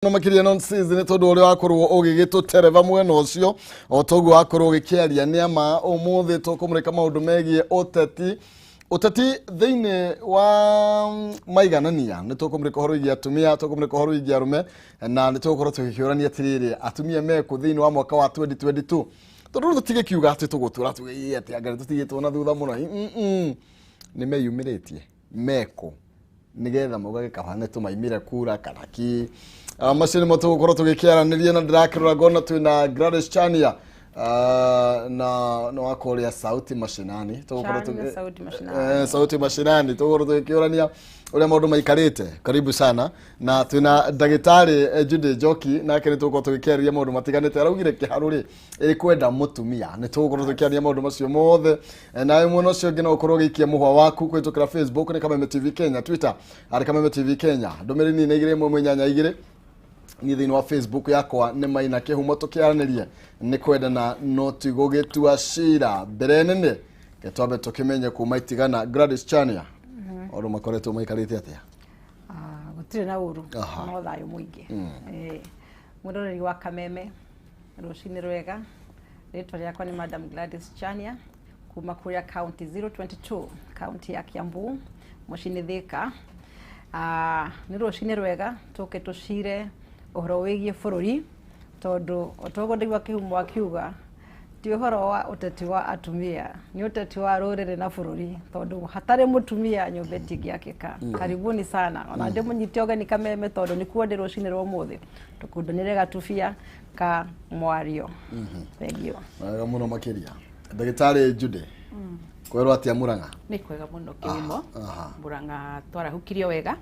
No makiria nonsense nĩ tondũ ũrĩa wakorwo ũgĩgĩtũtereba mwena ũcio o toguo wakorwo ũgĩkĩaria nĩ ama. Ũmũthĩ tũkũmũrĩka maũndũ megiĩ ũteti, ũteti thĩinĩ wa maiganania. Nĩ tũkũmũrĩka ũhoro wĩgiĩ atumia, tũkũmũrĩka ũhoro wĩgiĩ arũme, na nĩ tũgũkorwo tũgĩkĩũrania atĩrĩrĩ, atumia mekũ thĩinĩ wa mwaka wa 2022? Tondũ rĩu tũtigĩkiuga atĩ tũgũtũra tuge atĩ anga nĩ tũtigĩtwo na thutha mũno. Nĩ meyumĩrĩtie mekũ nigetha maugage kaba nĩ tũmaimire kura kana ki. Macio nĩmo tũgũkorwo tũgĩkĩaranĩria, na ndĩrakĩrora ngona twĩna Gladys Chania, na nĩ wa kũrĩa Sauti Mashinani. Tũgũkorwo Chania, Sauti Mashinani. Sauti Mashinani, tũgũkorwo tũgĩkĩũrania ũrĩa maũndũ maikarĩte. Karibu sana. Na twĩna ndagĩtarĩ Judy Njoki, nake nĩ tũgũkorwo tũgĩkĩarĩria maũndũ matiganĩte. Araugire kĩharũ rĩ ĩkwenda mũtumia. Nĩ tũgũkorwo tũkĩaria maũndũ macio mothe. Nawe mwena ũcio ũngĩ no ũkorwo ũgĩikia mũhwa waku kũhĩtũkĩra Facebook nĩ Kameme TV Kenya, Twitter arĩ Kameme TV Kenya. Ndũmĩrĩri nĩ 21882. Niĩ thĩinĩ wa Facebook yakwa nĩ Maina Kĩhumo. Tũkĩaranĩrie nĩ kwendana no ti gũgĩtua cira. Mbere nene ke twambe tũkĩmenye kuma itigana Gladys Chania ũndũ makoretwo maikarĩte atĩa. Ah, gũtirĩ na ũru. No thayũ mũingĩ. Mwĩroreri wa Kameme, rũcinĩ rwega. Rĩtwa rĩakwa nĩ Madam Gladys Chania kuma kũrĩa county 022, county ya Kiambu, mũciĩ-inĩ Thika. Ah, nĩ rũcinĩ rwega tũke tũcire ũhoro wĩgiĩ bũrũri, tondũ o toguo ndaigua Kĩhumo akiuga, ti ũhoro wa ũteti wa atumia, nĩ ũteti wa rũrĩrĩ na bũrũri, tondũ hatarĩ mũtumia nyũmba ĩtingĩakĩka. Karibuni sana. Ona ndĩmũnyite ũgeni Kameme, tondũ nĩkuo ndĩ rũcinĩ rwa ũmũthĩ, tũkundanĩre gatubia ka mwario. Thengiũ. Wega mũno makĩria. Ndagĩtarĩ Judy, kwerwo atĩa Murang'a? Nĩ kwega mũno, Kĩhumo. Murang'a twarahukirio wega,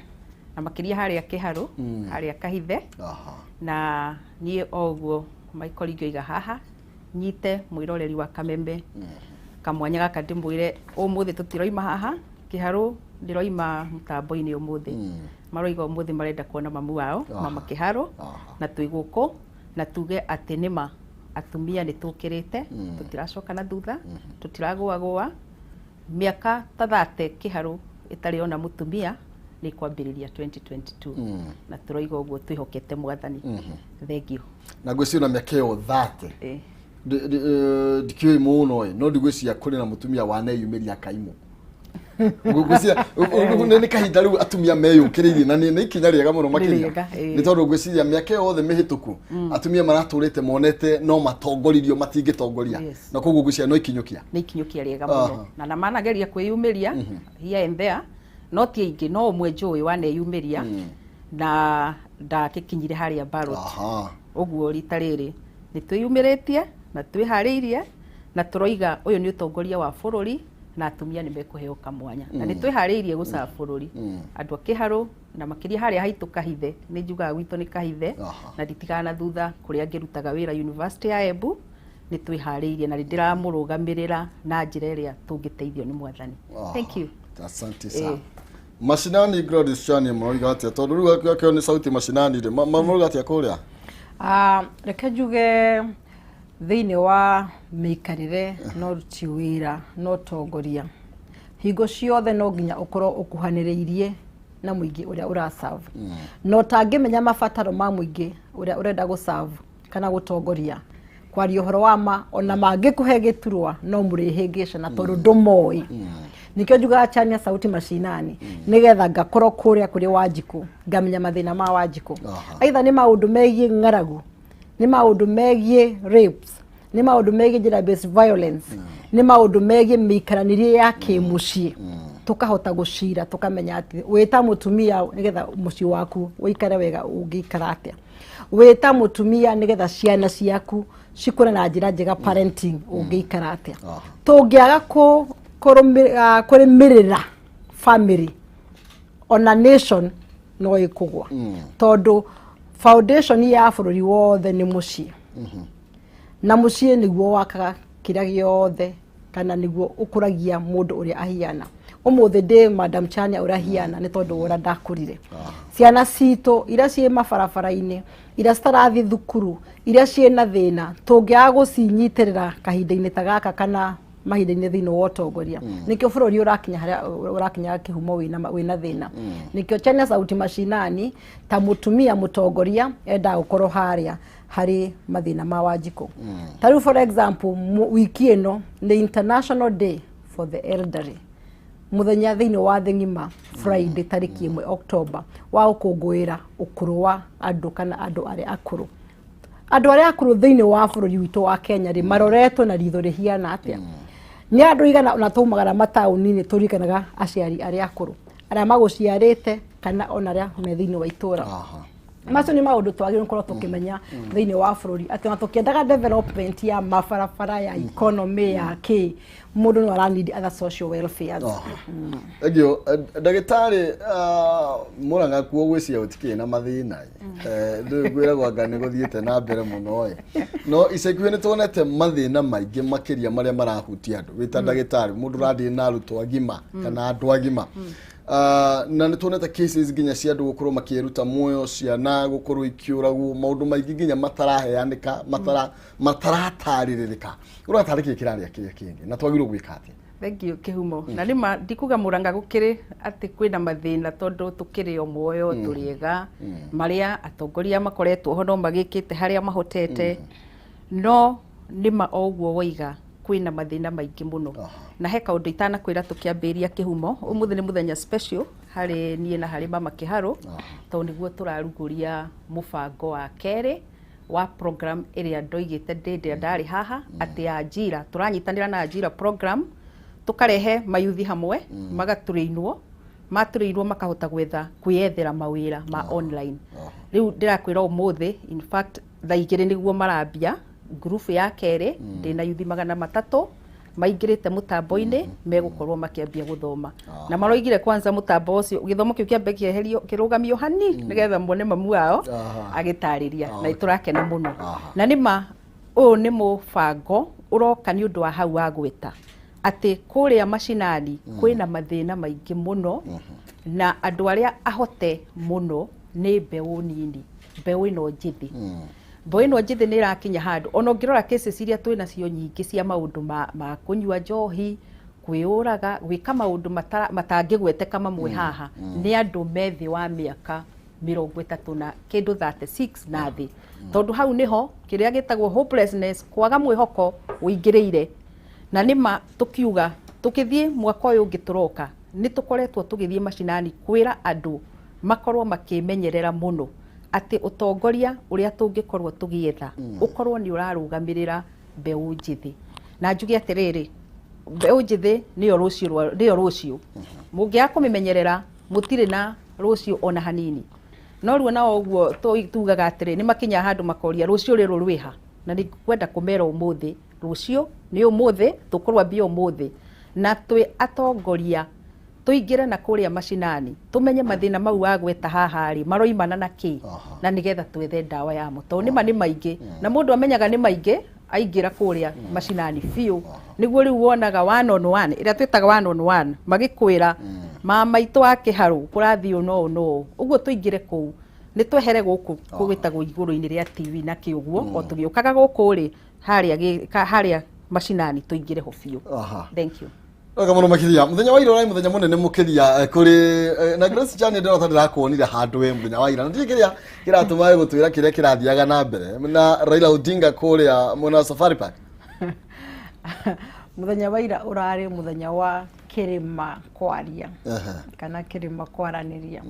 na makĩria harĩa Kĩharũ, harĩa Kahithe. Na niĩ o ũguo Michael ingĩoiga haha nyite mwĩroreri wa Kameme kamwanya gaka ndĩmwĩre ũmũthĩ tũtiroima haha Kĩharũ, ndĩroima mũtambo-inĩ ũmũthĩ. Maroiga ũmũthĩ marenda kuona mamu wao, mama Kĩharũ. Na twĩ gũkũ na tuge atĩ nĩma atumia nĩ tũkĩrĩte, tũtiracoka na thutha, tũtiragũagũa. Mĩaka ta 30 Kĩharũ ĩtarĩ ona mũtumia nĩ kwambĩrĩria 2022, na tũroiga ũguo twĩhokete Mwathani. Thengio. Na ngwĩciria na mĩaka ĩyo 30, ndikĩũĩ mũno ĩ, no ndigwĩciria kũrĩ na mũtumia waneyumĩria akaimwo. Ngwĩciria nĩ kahinda rĩu atumia meyũkĩrĩirie, na nĩ ikinya rĩega mũno makĩria. Rĩega, ĩĩ. Nĩ tondũ ngwĩciria mĩaka ĩyo yothe mĩhĩtũku atumia maratũrĩte monete no matongoririo, matingĩtongoria. Na koguo ngwĩciria no ikinyũkia. Nĩ ikinyũkia rĩega mũno. Na manageria kwĩyumĩria here and there, no ti aingĩ. No ũmwe njũĩ waneyumĩria na ndagĩkinyire harĩa ballot. Ũguo rita rĩrĩ nĩ twĩyumĩrĩtie na twĩharĩirie, na tũroiga ũyũ nĩ ũtongoria wa bũrũri na atumia nĩ mekũheo kamwanya, na nĩ twĩharĩirie gũcaba bũrũri. Andũ a Kĩharũ na makĩria harĩa haitũ Kahithe, nĩ njugaga gwitũ nĩ Kahithe, na nditigana na thutha kũrĩa ngĩrutaga wĩra University ya Embu. Nĩ twĩharĩirie na nĩ ndĩramũrũgamĩrĩra na njĩra ĩrĩa tũngĩteithio nĩ Mwathani. Thank you. Asante sana. Mashinani, Gladys Chania, maroiga atĩa? Tondũ rĩu akĩo nĩ Sauti Mashinani rĩ, maroiga atĩa kũrĩa? Ah, reke njuge thĩinĩ wa mĩikarĩre no ruti wĩra no tongoria, hingo ciothe no nginya ũkorwo ũkuhanĩrĩirie na mũingĩ ũrĩa ũraserve. Na ũtangĩmenya mabataro ma mũingĩ ũrĩa ũrenda gũserve kana gũtongoria, kwaria ũhoro wa ma, ona mangĩkũhe gĩturwa no mũrĩhĩngĩcana, tondũ ndũmoĩ. Nĩkĩo njugaga Chania Sauti Mashinani, nĩgetha ngakorwo kũrĩa kũrĩ Wanjikũ, ngamenya mathĩna ma Wanjikũ. Aitha nĩ maũndũ megiĩ ng'aragu, nĩ maũndũ megiĩ rapes, nĩ maũndũ megiĩ gender based violence, nĩ maũndũ megiĩ mĩikaranĩrie ya kĩmũciĩ, tũkahota gũcira, tũkamenya atĩ wĩ ta mũtumia nĩgetha mũciĩ waku ũikare wega ũngĩikara atĩa, wĩ ta mũtumia nĩgetha ciana ciaku cikũre na njĩra njega, parenting, ũngĩikara atĩa. Tũngĩaga kũrũmĩrĩra family, ona nation no ĩkũgwa, tondũ foundation ya bũrũri wothe nĩ mũciĩ, na mũciĩ nĩguo wakaga kĩrĩa gĩothe kana nĩguo ũkũragia mũndũ ũrĩa ahiana. Ũmũthĩ ndĩ Madam Chania ũrĩa ahiana nĩ tondũ wa ũrĩa ndakũrire. Ciana citũ iria ciĩ mabarabara-inĩ, iria citarathiĩ thukuru, iria ciĩ na thĩna, tũngĩaga gũcinyitĩrĩra kahinda-inĩ ta gaka kana Mahinda-inĩ thĩinĩ wa ũtongoria nĩkĩo bũrũri ũrakinya harĩa ũrakinya kĩhumo wĩna thĩna. Nĩkĩo China Sauti Mashinani ta mũtumia mũtongoria endaga gũkorwo harĩa harĩ mathĩna ma Wanjikũ. Ta rĩu, for example, wiki ĩno nĩ International Day for the Elderly, mũthenya thĩinĩ wa thĩ ng'ima, Friday tarĩki 1 October, wa gũkũngũĩra ũkũrũ wa andũ kana andũ arĩa akũrũ. Andũ arĩa akũrũ thĩinĩ wa bũrũri witũ wa Kenya rĩ, maroretwo na ritho rĩhiana atĩa? Nĩ andũ igana ona taumagara mataũni-inĩ tũririkanaga aciari arĩa akũrũ, arĩa magũciarĩte kana ona arĩa me thĩinĩ wa itũra. Macio nĩ maũndũ twagĩrĩirwo gũkorwo tũkĩmenya thĩinĩ wa bũrũri, atĩ ona tũkĩendaga development ya mabarabara, ya economy, ya kĩ, mũndũ no ara need other social welfares. Thank you. Ndagĩtarĩ, Mũrang'a kuo gwĩciria gũtikĩrĩ na mathĩna. Ndũĩ ngwĩragwo anga nĩ gũthiĩte na mbere mũno ĩ, no ica ikuhĩ nĩ tuonete mathĩna maingĩ makĩria marĩa marahutia andũ. Wĩ ta ndagĩtarĩ, mũndũ ũrathiĩ na arutwo agima kana andũ agima. Na nĩ tuonete cases nginya cia andũ gũkorwo makĩruta muoyo, ciana gũkorwo ikĩũragwo, maũndũ maingĩ nginya mataraheanĩka, mataratarĩrĩrĩka. Ũratarĩ kĩĩ kĩrarĩa kĩrĩa kĩngĩ na twagĩrĩirwo gwĩka atĩa? Thank you, Kĩhumo. Na nĩma ndikuga Mũrang'a gũkĩrĩ atĩ kwĩna mathĩna, tondũ tũkĩrĩ o muoyo, tũrĩ ega. Marĩa atongoria makoretwo ho no magĩkĩte harĩa mahotete, no nĩma o ũguo woiga, kwĩna mathĩna maingĩ mũno. Na he kaũndũ itanakwĩra tũkĩambĩrĩria, Kĩhumo. Ũmũthĩ nĩ mũthenya special harĩ niĩ na harĩ mama Kĩharũ, tondũ nĩguo tũrarugũria mũbango wa kerĩ wa program ĩrĩa ndoigĩte ndĩ ĩrĩa ndarĩ haha atĩ ya Ajira. Tũranyitanĩra na Ajira program, tũkarehe mayuthi hamwe, magatũrĩinwo, matũrĩirwo makahota gwetha kwĩyethera mawĩra ma online. Rĩu ndĩrakwĩra ũmũthĩ, in fact thaa 2 nĩguo marambia ngurubu ya kerĩ. Ndĩna yuthi 300 maingĩrĩte mũtambo-inĩ, megũkorwo makĩambia gũthoma, na maroigire kwanza mũtambo ũcio, gĩthomo kĩu kĩambe kĩeherio, kĩrũgamio hani, nĩgetha muone mamu wao agĩtarĩria, na nĩtũrakena mũno. Na nĩma ũyũ nĩ mũbango ũroka nĩ ũndũ wa hau wa gwĩta atĩ kũrĩa macinani kwĩna mathĩna maingĩ mũno, na andũ arĩa ahote mũno nĩ mbeũ nini, mbeũ ĩno njĩthĩ. Mbeũ ĩno njĩthĩ nĩ ĩrakinya handũ ona ũngĩrora cases iria twĩ nacio nyingĩ cia maũndũ ma kũnyua njohi, kwĩyũraga, gwĩka maũndũ matangĩgweteka mamwe haha, nĩ andũ me thĩ wa mĩaka 30 na kĩndũ, 36 na thĩ, tondũ hau nĩho kĩrĩa gĩtagwo hopelessness, kwaga mwĩhoko ũingĩrĩire. Na nĩma tũkiuga tũkĩthiĩ mwaka ũyũ ũngĩ tũroka, nĩ tũkoretwo tũgĩthiĩ macinani kwĩra andũ makorwo makĩmenyerera mũno atĩ ũtongoria ũrĩa tũngĩkorwo tũgĩetha ũkorwo nĩ ũrarũgamĩrĩra mbeũ njĩthĩ. Na njuge atĩrĩrĩ, mbeũ njĩthĩ nĩyo rũciũ, nĩyo rũciũ. Mũngĩaga kũmĩmenyerera, mũtirĩ na rũciũ ona hanini. No rĩu ona ũguo tugaga atĩrĩ, nĩ makinyaga handũ makoria rũciũ rĩrũ rwĩha, na nĩ kwenda kũmera ũmũthĩ rũciũ nĩ ũmũthĩ, tũkũrwambia ũmũthĩ. Na twĩ atongoria tũingĩre na kũrĩa macinani, tũmenye mathĩna mau wagweta haha rĩ, maroimana na kĩ, na nĩgetha twethe ndawa yamo, tondũ nĩma nĩ maingĩ, na mũndũ amenyaga nĩ maingĩ aingĩra kũrĩa macinani biũ. Nĩguo rĩu wonaga one on one ĩrĩa twĩtaga one on one, magĩkwĩra, "Mama itũ wa Kĩharũ, kũrathiĩ ũũ no ũũ no ũũ." Ũguo tũingĩre kũu, nĩ twehere gũkũ gwĩtagwo igũrũ-inĩ rĩa TV na kĩ ũguo, o tũgĩũkaga gũkũ rĩ, harĩa harĩa macinani tũingĩre ho biũ. Thank you. Wega mũno makĩria. Mũthenya wa ira ũrarĩ mũthenya mũnene mũkĩria kũrĩ na Grace Chani. Ndĩrona ta ndĩrakuonire handũ we mũthenya wa ira, na ndiũĩ kĩrĩa kĩratũma gũtwĩra kĩrĩa kĩrathiaga na mbere na Raila Odinga kũrĩa mwena wa Safari Park. Mũthenya wa ira ũrarĩ mũthenya wa kĩrĩma kwaria kana kĩrĩma kwaranĩria.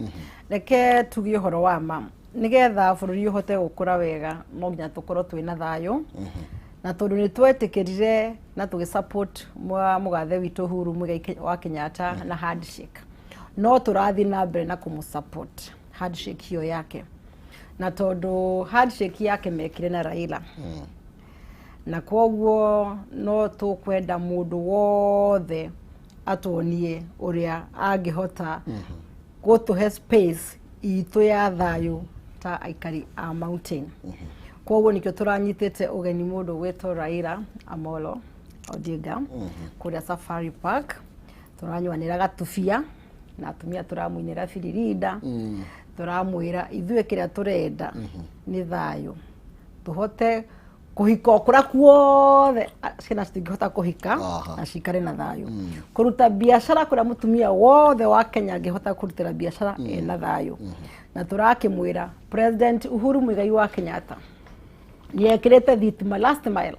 Reke tuge ũhoro wa ma, nĩgetha bũrũri ũhote gũkũra wega no nginya tũkorwo twĩna thayũ, na tondũ nĩ twetĩkĩrire na tũgĩ support mũgathe witũ Uhuru Muigai wa Kenyatta na handshake, no tũrathiĩ na mbere na kũmũ support handshake hiyo yake, na tondũ handshake yake mekire na Raila, na koguo no tũkwenda mũndũ wothe atuonie ũrĩa angĩhota gũtũhe space itũ ya thayũ ta aikari a mountain. Koguo nĩkĩo tũranyitĩte ũgeni mũndũ ũgwĩtwo Raila Amolo Odinga kũrĩa Safari Park. Tũranyuanĩra gatubia na atumia, tũramũinĩra biririnda, tũramwĩra ithuĩ kĩrĩa tũrenda nĩ thayũ, tũhote. Kũhika o kũrĩa kuothe ciana citingĩhota kũhika na cikare na thayũ. Kũruta biacara kũrĩa mũtumia wothe wa Kenya angĩhota kũrutĩra biacara ena thayũ. Na tũrakĩmwĩra President Uhuru Muigai wa Kenyatta nĩekĩrĩte thitima last mile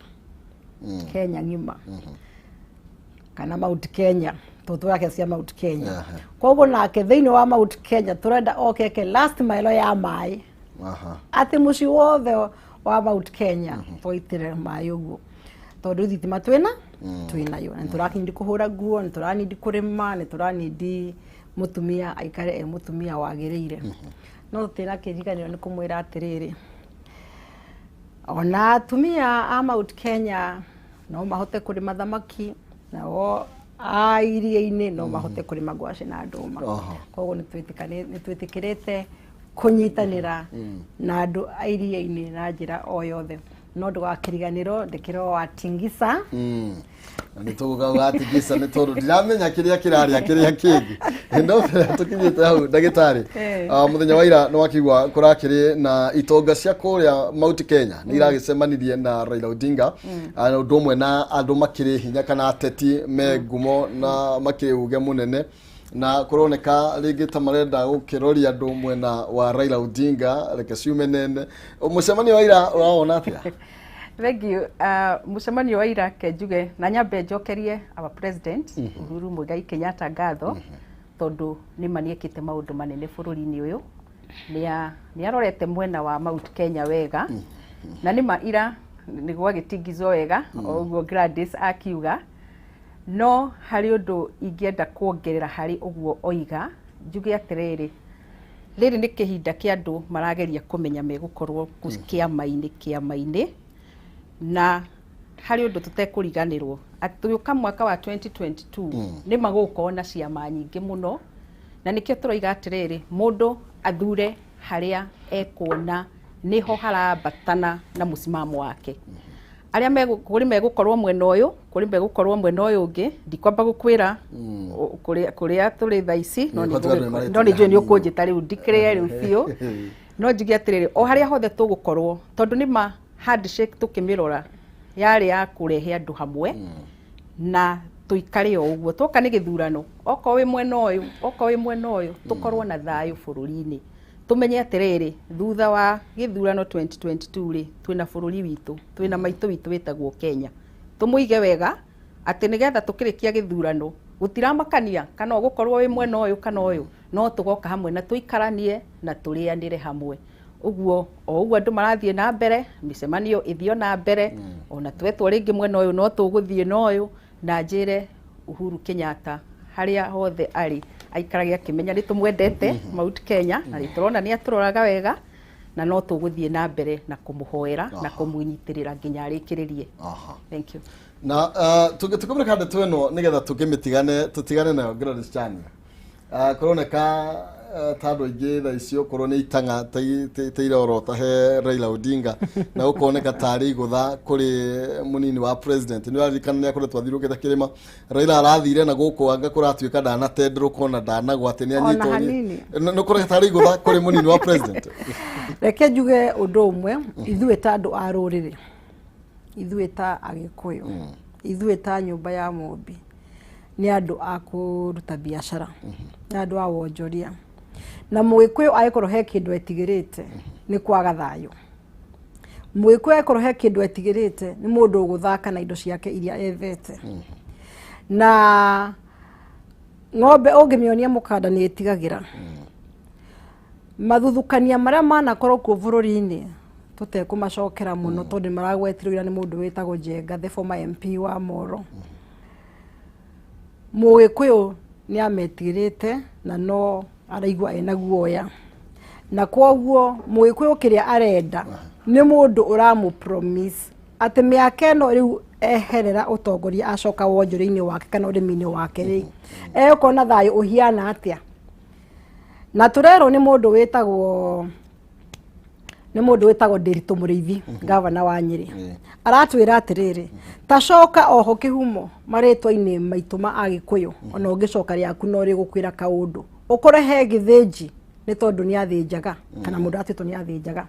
Kenya ng'ima kana Mount Kenya, tũtũrake cia Mount Kenya. Koguo nake thĩinĩ wa Mount Kenya tũrenda oke eke last mile ya maĩ, atĩ mũciĩ wothe wa Mount Kenya twaitĩre maĩ ũguo, tondũ thitima twĩna twĩnayo na nĩtũrakĩnidi kũhũra nguo, nĩtũranidi kũrĩma, nĩtũranidi mũtumia aikare e mũtumia wagĩrĩire. No tũtinakĩriganĩrwo nĩ kũmwĩra atĩrĩrĩ, ona atumia a Mount Kenya no mahote kũrĩma thamaki, nao a iria-inĩ no mahote kũrĩma ngwacĩ na ndũma. Koguo nĩtwĩtĩkĩrĩte kũnyitanĩra na andũ a iria-inĩ na njĩra o yothe. No ndũgakĩriganĩrwo ndĩkĩrwo wa Tingisa. Na nĩ tũgũka gatigisa nĩ tondũ ndiramenya kĩrĩa kĩrarĩa kĩrĩa kĩngĩ. No mbere tũkinyĩte hau ndagĩtarĩ, mũthenya wa ira nĩ wakĩigua kũrakĩrĩ na itonga cia kũrĩa Mount Kenya nĩ iragĩcemanirie na Raila Odinga, ũndũ ũmwe na andũ makĩrĩ hinya kana ateti me ngumo na makĩrĩ uge mũnene, na kũroneka rĩngĩ ta marenda gũkĩroria andũ mwena wa Raila Odinga. Reke ciume nene, mũcemanio wa ira ũrawona atĩa? Thank you. Mũcemanio wa ira ke njuge na nyambe njokerie our president Uhuru Muigai Kenyatta ngatho, tondũ nĩma nĩekĩte maũndũ manene bũrũri-inĩ ũyũ. Nĩarorete mwena wa Mount Kenya wega, na nĩma ira nĩ gwagĩtingizwo wega o ũguo Gladys akiuga. No harĩ ũndũ ingĩenda kuongerera harĩ ũguo oiga, njuge atĩrĩrĩ, rĩrĩ nĩ kĩhinda kĩa andũ marageria kũmenya megũkorwo kĩama-inĩ kĩama-inĩ, na harĩ ũndũ tũtekũriganĩrwo atĩ tũgĩũka mwaka wa 2022 nĩ magũkorwo na ciama nyingĩ mũno, na nĩkĩo tũroiga atĩrĩrĩ, mũndũ athure harĩa ekuona nĩho harambatana na mũsimamo wake. Arĩa kũrĩ megũkorwo mwena ũyũ, kũrĩ megũkorwo mwena ũyũ ũngĩ, ndikwamba gũkwĩra kũrĩa tũrĩ thaa ici, no nĩ njũĩ nĩ ũkũnjĩta rĩu ndikĩrĩe rĩu biũ. No njuge atĩrĩrĩ, o harĩa hothe tũgũkorwo, tondũ nĩ ma handshake tũkĩmĩrora yarĩ ya kũrehe andũ hamwe na tũikare o ũguo. Twoka nĩ gĩthurano, okorwo wĩ mwena ũyũ, okorwo wĩ mwena ũyũ, tũkorwo na thayũ bũrũri-inĩ. Tũmenye atĩrĩrĩ, thutha wa gĩthurano 2022 rĩ, twĩna bũrũri witũ, twĩna maitũ witũ wĩtagwo Kenya. Tũmũige wega atĩ nĩgetha tũkĩrĩkia gĩthurano gũtiramakania kana ũgũkorwo wĩ mwena ũyũ kana ũyũ, no tũgoka hamwe na tũikaranie na tũrĩanĩre hamwe. Ũguo o ũguo andũ marathiĩ na mbere, mĩcemanio ĩthiĩ na mbere, ona twetwo rĩngĩ mwena ũyũ no tũgũthiĩ na ũyũ. Na njĩre Uhuru Kenyatta harĩa hothe arĩ aikarage akĩmenya nĩ tũmwendete Mount Kenya, na nĩ tũrona nĩ atũroraga wega, na no tũgũthiĩ na mbere na kũmũhoera na kũmũnyitĩrĩra nginya arĩkĩrĩrie. Thank you. Na tũkĩmũrĩka ndeto ĩno nĩgetha tũkĩmĩtigane tũtigane nayo Gladys Chania. Kũroneka ta andũ aingĩ thaa ici okorwo nĩ itang'a ta irorota he Raila Odinga, na gũkoneka tarĩ igũtha kũrĩ mũnini wa president. Nĩ ũraririkana nĩ akoretwo athiũrũrũkĩte kĩrĩma, Raila arathire na gũkũ anga kũratuĩka ndanatenderũka ona ndanagwa atĩ nĩ anyitwo nĩ kũroneka tarĩ igũtha kũrĩ mũnini wa president. Reke njuge ũndũ ũmwe, ithuĩ ta andũ a rũrĩrĩ, ithuĩ ta Agĩkũyũ, ithuĩ ta nyũmba ya Mũmbi, nĩ andũ a kũruta biacara, nĩ andũ a wonjoria. Na Mũgĩkũyũ angĩkorwo he kĩndũ etigĩrĩte nĩ kwaga thayũ. Mũgĩkũyũ angĩkorwo he kĩndũ etigĩrĩte nĩ mũndũ ũgũthaka na indo ciake iria ethete. Na ng'ombe ũngĩmĩonia mũkanda nĩ ĩtigagĩra. Mathuthukania marĩa manakorwo kuo bũrũri-inĩ tũtekũmacokera mũno, tondũ nĩ maragwetirwo ira nĩ mũndũ wĩtagwo Njenga, the former MP wa Moro. Mũgĩkũyũ nĩ ametigĩrĩte na no araigua ena guoya, na koguo Mũgĩkũyũ kĩrĩa arenda nĩ mũndũ ũramũ promise atĩ mĩaka ĩno rĩu eherera ũtongoria acoka wonjoria-inĩ wake kana ũrĩmi-inĩ wake rĩ, egũkorwo na thayũ ũhiana atĩa. Na tũrerwo nĩ mũndũ wĩtagwo Ndiritu Mũrĩithi, gavana wa Nyĩrĩ, aratwĩra atĩrĩrĩ, ta coka oho kĩhumo marĩtwa-inĩ maitũ ma Agĩkũyũ, ona ũngĩcoka rĩaku no rĩgũkwĩra kaũndũ, ũkore he gĩthĩnji nĩ tondũ nĩ athĩnjaga, kana mũndũ atĩtwo nĩ athĩnjaga.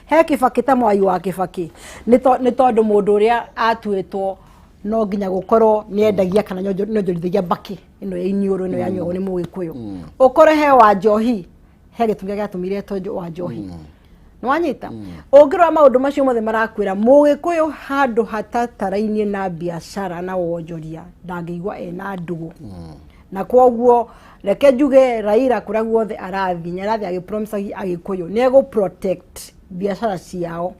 He Kĩbakĩ ta Mwai wa Kĩbakĩ, nĩ tondũ mũndũ ũrĩa atuĩtwo no nginya gũkorwo nĩ endagia kana nĩonjorithagia mbakĩ ĩno ya iniũrũ ĩno yanyuagwo nĩ Mũgĩkũyũ. Ũkore he wa njohi, he gĩtũmi kĩrĩa gĩatũmire etwo wa njohi. Nĩwanyita? Ũngĩrora maũndũ macio mothe marakwĩra Mũgĩkũyũ handũ hatatarainie na biacara na wonjoria ndangĩigua ena ndũgũ. Na kwoguo reke njuge Raila kũrĩa guothe arathiĩ, nĩ arathiĩ agĩpromisagia Agĩkũyũ nĩ egũ protect biacara ciao,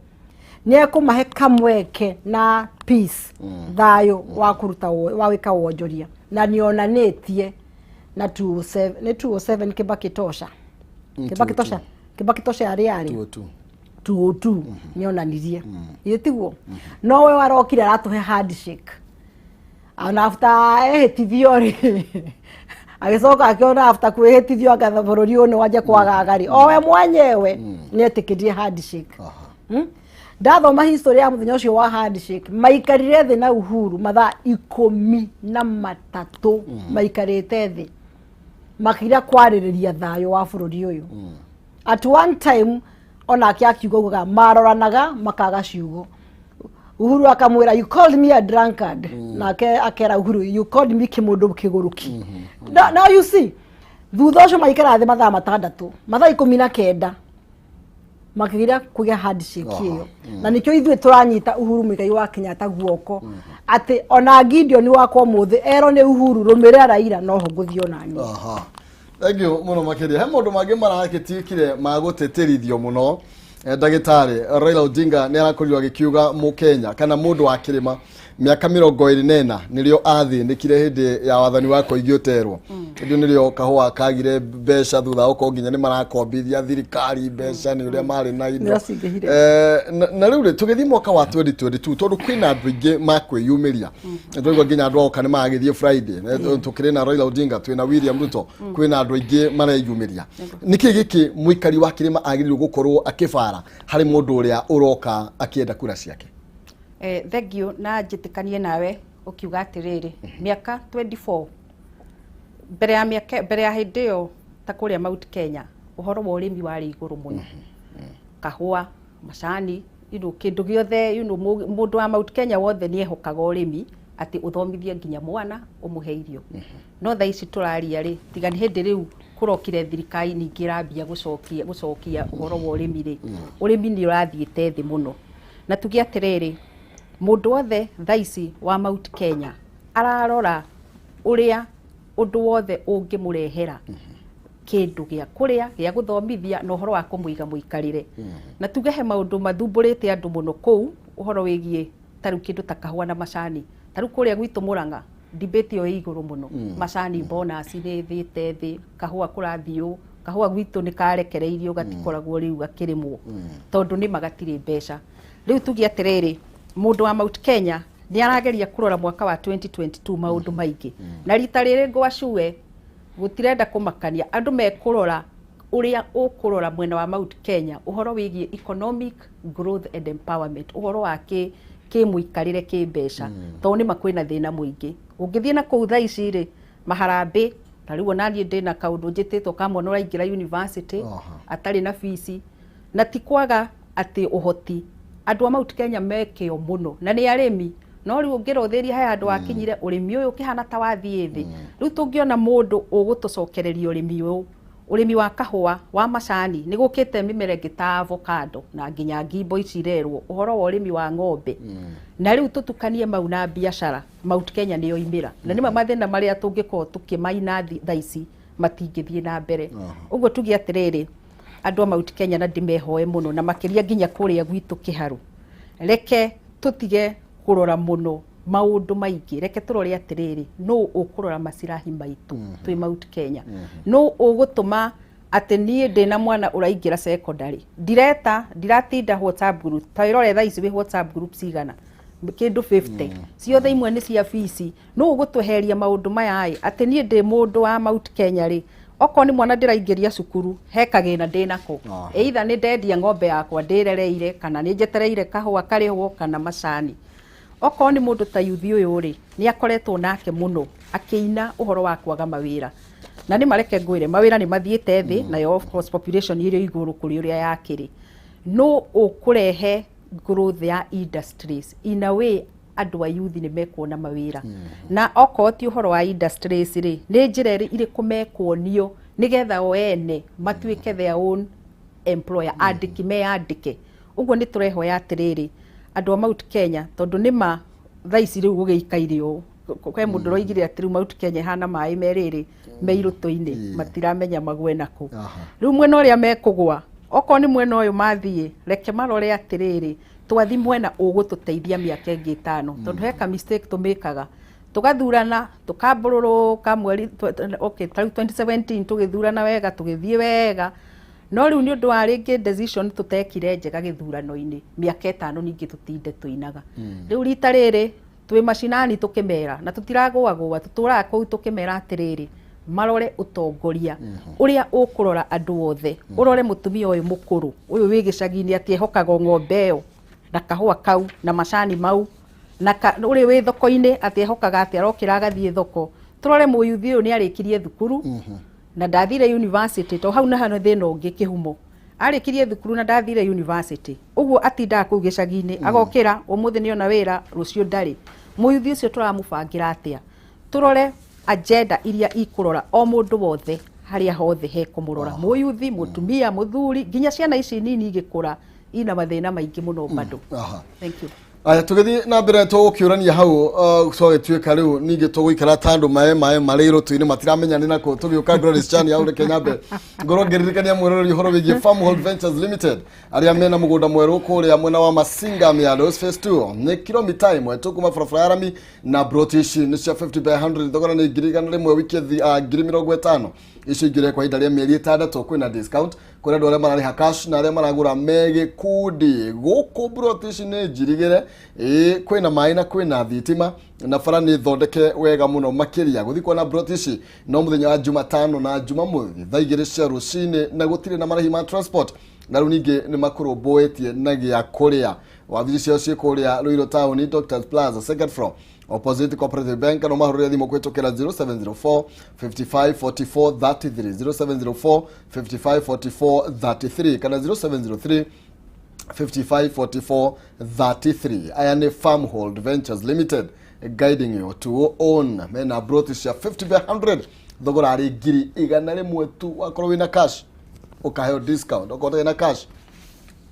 nĩ ekũmahe kamweke na peace, thayũ wa kũruta wa gwĩka wonjoria, na nĩ onanĩtie na 207, nĩ 207 Kibaki tosha, Kibaki tosha, Kibaki tosha yarĩ 202. 202 nĩ onanirie ithe tiguo, no we warokire aratũhe handshake ona after ehĩtithio rĩ, agĩcoka akĩona after kwĩhĩtithio anga bũrũri ũyũ nĩ wanje kwagaga rĩ, o we mwenyewe nĩ etĩkĩrie handshake. Ndathoma history ya mũthenya ũcio wa handshake, maikarire thĩ na Uhuru mathaa 13, maikarĩte thĩ makĩria kwarĩrĩria thayũ wa bũrũri ũyũ. At one time onake akiuga ugaga maroranaga makaga ciugo. Uhuru akamwĩra, "You called me a drunkard." Nake akera Uhuru, "You called me kĩmũndũ kĩgũrũki." Now you see, thutha ũcio maikara thĩ mathaa 6, mathaa 19, makĩgira kũgĩa handshake ĩyo. Na nĩkĩo ithuĩ tũranyita Uhuru Muigai wa Kenyatta guoko, atĩ ona Gideon wakwa ũmũthĩ erwo nĩ Uhuru rũmĩrĩra Raila, noho ngũthiĩ onaniĩ. Aha. Thank you mũno makĩria. He maũndũ mangĩ maragĩtuĩkire ma gũtĩtĩrithio mũno. Ndagĩtarĩ Raila Odinga nĩ arakorirwo agĩkiuga Mũkenya kana mũndũ wa kĩrĩma mĩaka 24 nĩrĩo athĩnĩkire hĩndĩ ya wathani wa Koigi Oterwo. Hĩndĩ ĩyo nĩrĩo kahũa kagire mbeca thutha wa gũkorwo nginya nĩ marakombithia thirikari mbeca nĩ ũrĩa marĩ na indo. Nĩracingĩhire. Na rĩu rĩ, tũgĩthiĩ mwaka wa 2022, tondũ kwĩna andũ aingĩ makwĩyumĩria, twaigua nginya andũ aoka nĩ maragĩthiĩ Friday. Tũkĩrĩ na Raila Odinga, twĩna William Ruto, kwĩna andũ aingĩ mareyumĩria. Nĩkĩ gĩkĩ mũikari wa kĩrĩma agĩrĩirwo gũkorwo akĩbara harĩ mũndũ ũrĩa ũroka akĩenda kura ciake? Thank you, na njĩtĩkanie nawe ũkiuga atĩrĩrĩ, mĩaka 24 mbere ya mĩaka mbere ya hĩndĩ ĩyo, ta kũrĩa Mount Kenya ũhoro wa ũrĩmi warĩ igũrũ mũno, kahũa, macani, kĩndũ gĩothe, mũndũ wa Mount Kenya wothe nĩ ehokaga ũrĩmi atĩ ũthomithie nginya mwana ũmũhe irio. No thaa ici tũraria rĩ, tiga nĩ hĩndĩ rĩu kũrokire thirikari ningĩ ĩrambia gũcokia ũhoro wa ũrĩmi rĩ, ũrĩmi nĩ ũrathiĩte thĩ mũno. Na tuge atĩrĩrĩ, mũndũ wothe thaa ici wa Mount Kenya ararora ũrĩa ũndũ wothe ũngĩmũrehera kĩndũ gĩa kũrĩa, gĩa gũthomithia, na ũhoro wa kũmũiga mũikarĩre. Na tuge he maũndũ mathumbũrĩte andũ mũno kũu, ũhoro wĩgiĩ ta rĩu kĩndũ ta kahũa na macani. Ta rĩu kũrĩa gwitũ Mũrang'a debate ĩyo ĩ igũrũ mũno. Macani bonus nĩ ĩthĩte thĩ, kahũa kũrathiĩ ũũ, kahũa gwitũ nĩ karekereirio gatikoragwo rĩu gakĩrĩmwo tondũ nĩma gatirĩ mbeca. Rĩu tuge atĩrĩrĩ, mũndũ wa Mount Kenya nĩ arageria kũrora mwaka wa 2022 maũndũ maingĩ, na rita rĩrĩ ngwacue gũtirenda kũmakania andũ, mekũrora ũrĩa ũkũrora mwena wa Mount Kenya ũhoro wĩgiĩ economic growth and empowerment, ũhoro wa kĩmũikarĩre kĩmbeca, tondũ nĩma kwĩna thĩna mũingĩ. Ũngĩthiĩ na kũu thaa ici rĩ, maharambĩ ta rĩu ona niĩ ndĩna kaũndũ njĩtĩtwo ka mwana ũraingĩra university atarĩ na bici, na ti kwaga atĩ ũhoti. Andũ a Mount Kenya me kĩo mũno na nĩ arĩmi, no rĩu ũngĩrũthĩria he handũ wakinyire ũrĩmi ũyũ ũkĩhana ta wathiĩ thĩ. Rĩu tũngĩona mũndũ ũgũtũcokereria ũrĩmi ũyũ, ũrĩmi wa kahũa, wa macani, nĩ gũkĩte mĩmera ĩngĩ ta avocado na nginya ngimbo ici irerwo, ũhoro wa ũrĩmi wa ng'ombe, na rĩu tũtukanie mau na biacara, Mount Kenya nĩyo imĩra. Na nĩma mathĩna marĩa tũngĩkorwo tũkĩmaina thaa ici matingĩthiĩ na mbere. Ũguo tuge atĩrĩrĩ, andũ a Mount Kenya, na ndĩmehoe mũno na makĩria nginya kũrĩa gwitũ Kĩharũ, reke tũtige kũrora mũno maũndũ maingĩ, reke tũrore atĩrĩrĩ, nũ ũkũrora macirahi maitũ twĩ Mount Kenya, nũ ũgũtũma atĩ niĩ ndĩna mwana ũraingĩra secondary, ndireta ndiratinda WhatsApp group. Ta wĩrore thaa ici wĩ WhatsApp group cigana, kĩndũ 50, ciothe imwe nĩ cia bici. Nũ ũgũtweheria maũndũ maya ĩ atĩ niĩ ndĩ mũndũ wa Mount Kenya rĩ, okorwo nĩ mwana ndĩraingĩria cukuru, he kagĩna ndĩnako, either nĩ ndendia ng'ombe yakwa ndĩrereire, kana nĩ njetereire kahũa karĩhwo kana macani. Okorwo nĩ mũndũ ta yuthi ũyũ rĩ, nĩ akoretwo nake mũno akĩina ũhoro wa kwaga mawĩra, na nĩ mareke ngwĩre mawĩra nĩ mathiĩte thĩ, nayo of course population ĩrĩ igũrũ kũrĩ ũrĩa yakĩrĩ. No ũkũrehe growth ya industries in a way andũ a youth nĩ mekuona mawĩra. Na okorwo ti ũhoro wa industries rĩ, nĩ njĩra irĩkũ mekuonio nĩgetha o ene matuĩke their own employer, andĩki meyandĩke. Ũguo nĩ tũrehoya atĩrĩrĩ, andũ a Mount Kenya, tondũ nĩma thaa ici rĩu gũgĩikaire ũũ, kwĩ mũndũ ũroigire atĩ rĩu Mount Kenya ĩhana maĩ me rĩrĩ me irũtũ-inĩ, matiramenya magwe nakũ. Rĩu mwena ũrĩa mekũgwa, okorwo nĩ mwena ũyũ mathiĩ, reke marore atĩrĩrĩ, twathi mwena ũgũtũteithia mĩaka ĩngĩ 5, tondũ he ka mistake tũmĩkaga, tũgathurana tũkambũrũrũka mweri, okay, ta rĩu 2017 tũgĩthurana wega, tũgĩthiĩ wega, no rĩu nĩ ũndũ wa rĩngĩ decision tũtekire njega gĩthurano-inĩ, mĩaka 5 ningĩ tũtinde tũinaga. Rĩu rita rĩrĩ twĩ macinani tũkĩmera na tũtiragũagũa, tũtũraga kũu tũkĩmera atĩrĩrĩ, marore ũtongoria ũrĩa ũkũrora andũ othe, ũrore mũtumia ũyũ mũkũrũ ũyũ wĩ gĩcagi-inĩ atĩ ehokaga o ng'ombe ĩyo na kahũa kau na macani mau, na ũrĩ wĩ thoko-inĩ atĩ ehokaga atĩ arokĩra agathiĩ thoko. Tũrore mũyuthi ũyũ nĩ arĩkirie thukuru na ndathire university, to hau na hau thĩna ũngĩ kĩhumo, arĩkirie thukuru na ndathire university, ũguo atindaga kũu gĩcagi-inĩ, agokĩra ũmũthĩ nĩona wĩra, rũciũ ndarĩ. Mũyuthi ũcio tũramũbangĩra atĩa? Tũrore agenda iria ikũrora o mũndũ wothe harĩa hothe hekũmũrora, mũyuthi, mũtumia, mũthuri, nginya ciana ici nini igĩkũra ina mathĩna maingĩ mũno bado. Thank you. Aya, tũgĩthiĩ na mbere tũgũkĩũrania hau, twagĩtuĩka rĩu ningĩ tũgũikara ta andũ maĩ marĩ irũtũ-inĩ matiramenya nĩ nakũ. Tũgĩũka Gladys Chania hau, reke nyambe ngorwo ngĩririkania mwĩroreri ũhoro wĩgiĩ Farmhold Ventures Limited, arĩa mena mũgũnda mwerũ kũrĩa mwena wa Masinga Miados Phase 2, nĩ kilomita 1 tu kuma barabara ya rami, na broti ici nĩ cia 50 by 100, thogora nĩ 100,000 wiki, 50,000 icio ingĩrĩa kwa ihinda rĩa mĩeri 6. Kwĩna discount kũrĩ andũ arĩa mararĩha cash na arĩa maragũra me gĩkundi. Gũkũ broti ici nĩ njirigĩre, ĩĩ, kwĩna maĩ na kwĩna thitima na bara nĩ thondeke wega mũno makĩria. Gũthiĩ kuona broti ici no mũthenya wa Jumatano na Jumamothi thaa 2 cia rũcinĩ, na gũtirĩ na marĩhi ma transport, na rĩu ningĩ nĩ makũrũmbũĩtie na gĩa kũrĩa. Wabici ciao ciĩ kũrĩa Ruiru Town, Doctors Plaza, second floor, opposite Cooperative Bank. No mahũrĩre thimũ kũhĩtũkĩra 0704 55 44 33, 0704 55 44 33 kana 0703 55 44 33. Aya nĩ Farmhold Ventures Limited, guiding you to own. Mena broti cia 50 by 100, thogora arĩ 100,000 tu. Wakorwo wĩna cash ũkaheo discount, okorwo ũtarĩ na cash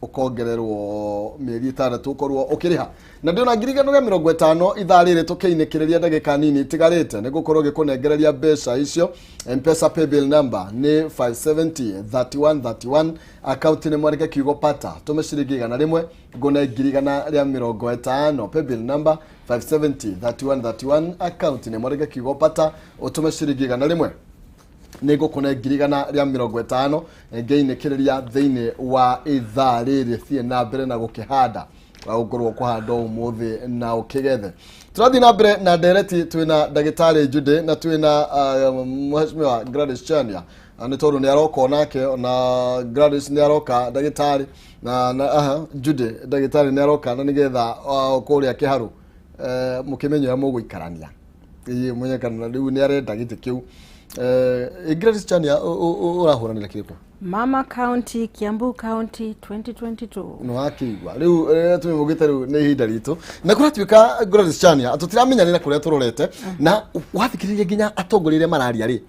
ũkongererwo mĩeri 6 ũkorwo ũkĩrĩha. Na ndĩona 150,000 ithaa rĩrĩ tũkĩinĩkĩrĩria ndagĩka nini itigarĩte nĩ gũkorwo gĩkũnengereria mbeca icio. Mpesa paybill number nĩ 570 31 31, akaunti nĩ mwandĩke kiugo pata, tũme ciringi 100 ngũne 150,000. Paybill number 570 31 31, akaunti nĩ mwandĩke kiugo pata, ũtũme ciringi 100 nĩ ngũkũne 150,000 ngĩinĩkĩrĩria thĩinĩ wa ithaa rĩrĩ. Thiĩ na mbere na gũkĩhanda, gũkorwo kũhanda ũmũthĩ na ũkĩgethe. Tũrathiĩ na mbere na ndereti, twĩna ndagĩtarĩ Jude na twĩna mheshimiwa Gladys Chania, nĩ tondũ nĩ aroka onake, na Gladys nĩ aroka ndagĩtarĩ na aha, Jude ndagĩtarĩ nĩ aroka, na nĩgetha kũrĩa kĩharũ mũkĩmenye ũrĩa mũgũikarania, ĩĩ, mwenye kana rĩu nĩ arenda gĩtĩ kĩu. Gladys Chania, ũrahũranĩra kĩrĩkũ? Mama County, Kiambu County 2022. Nĩ wakĩigua rĩu tũmĩmũgĩte rĩu nĩ ihinda ritũ na kũratuĩka Gladys Chania tũtiramenyanĩra na kũrĩa tũrorete, na wathikĩrĩria nginya atongoria arĩa mararia rĩ,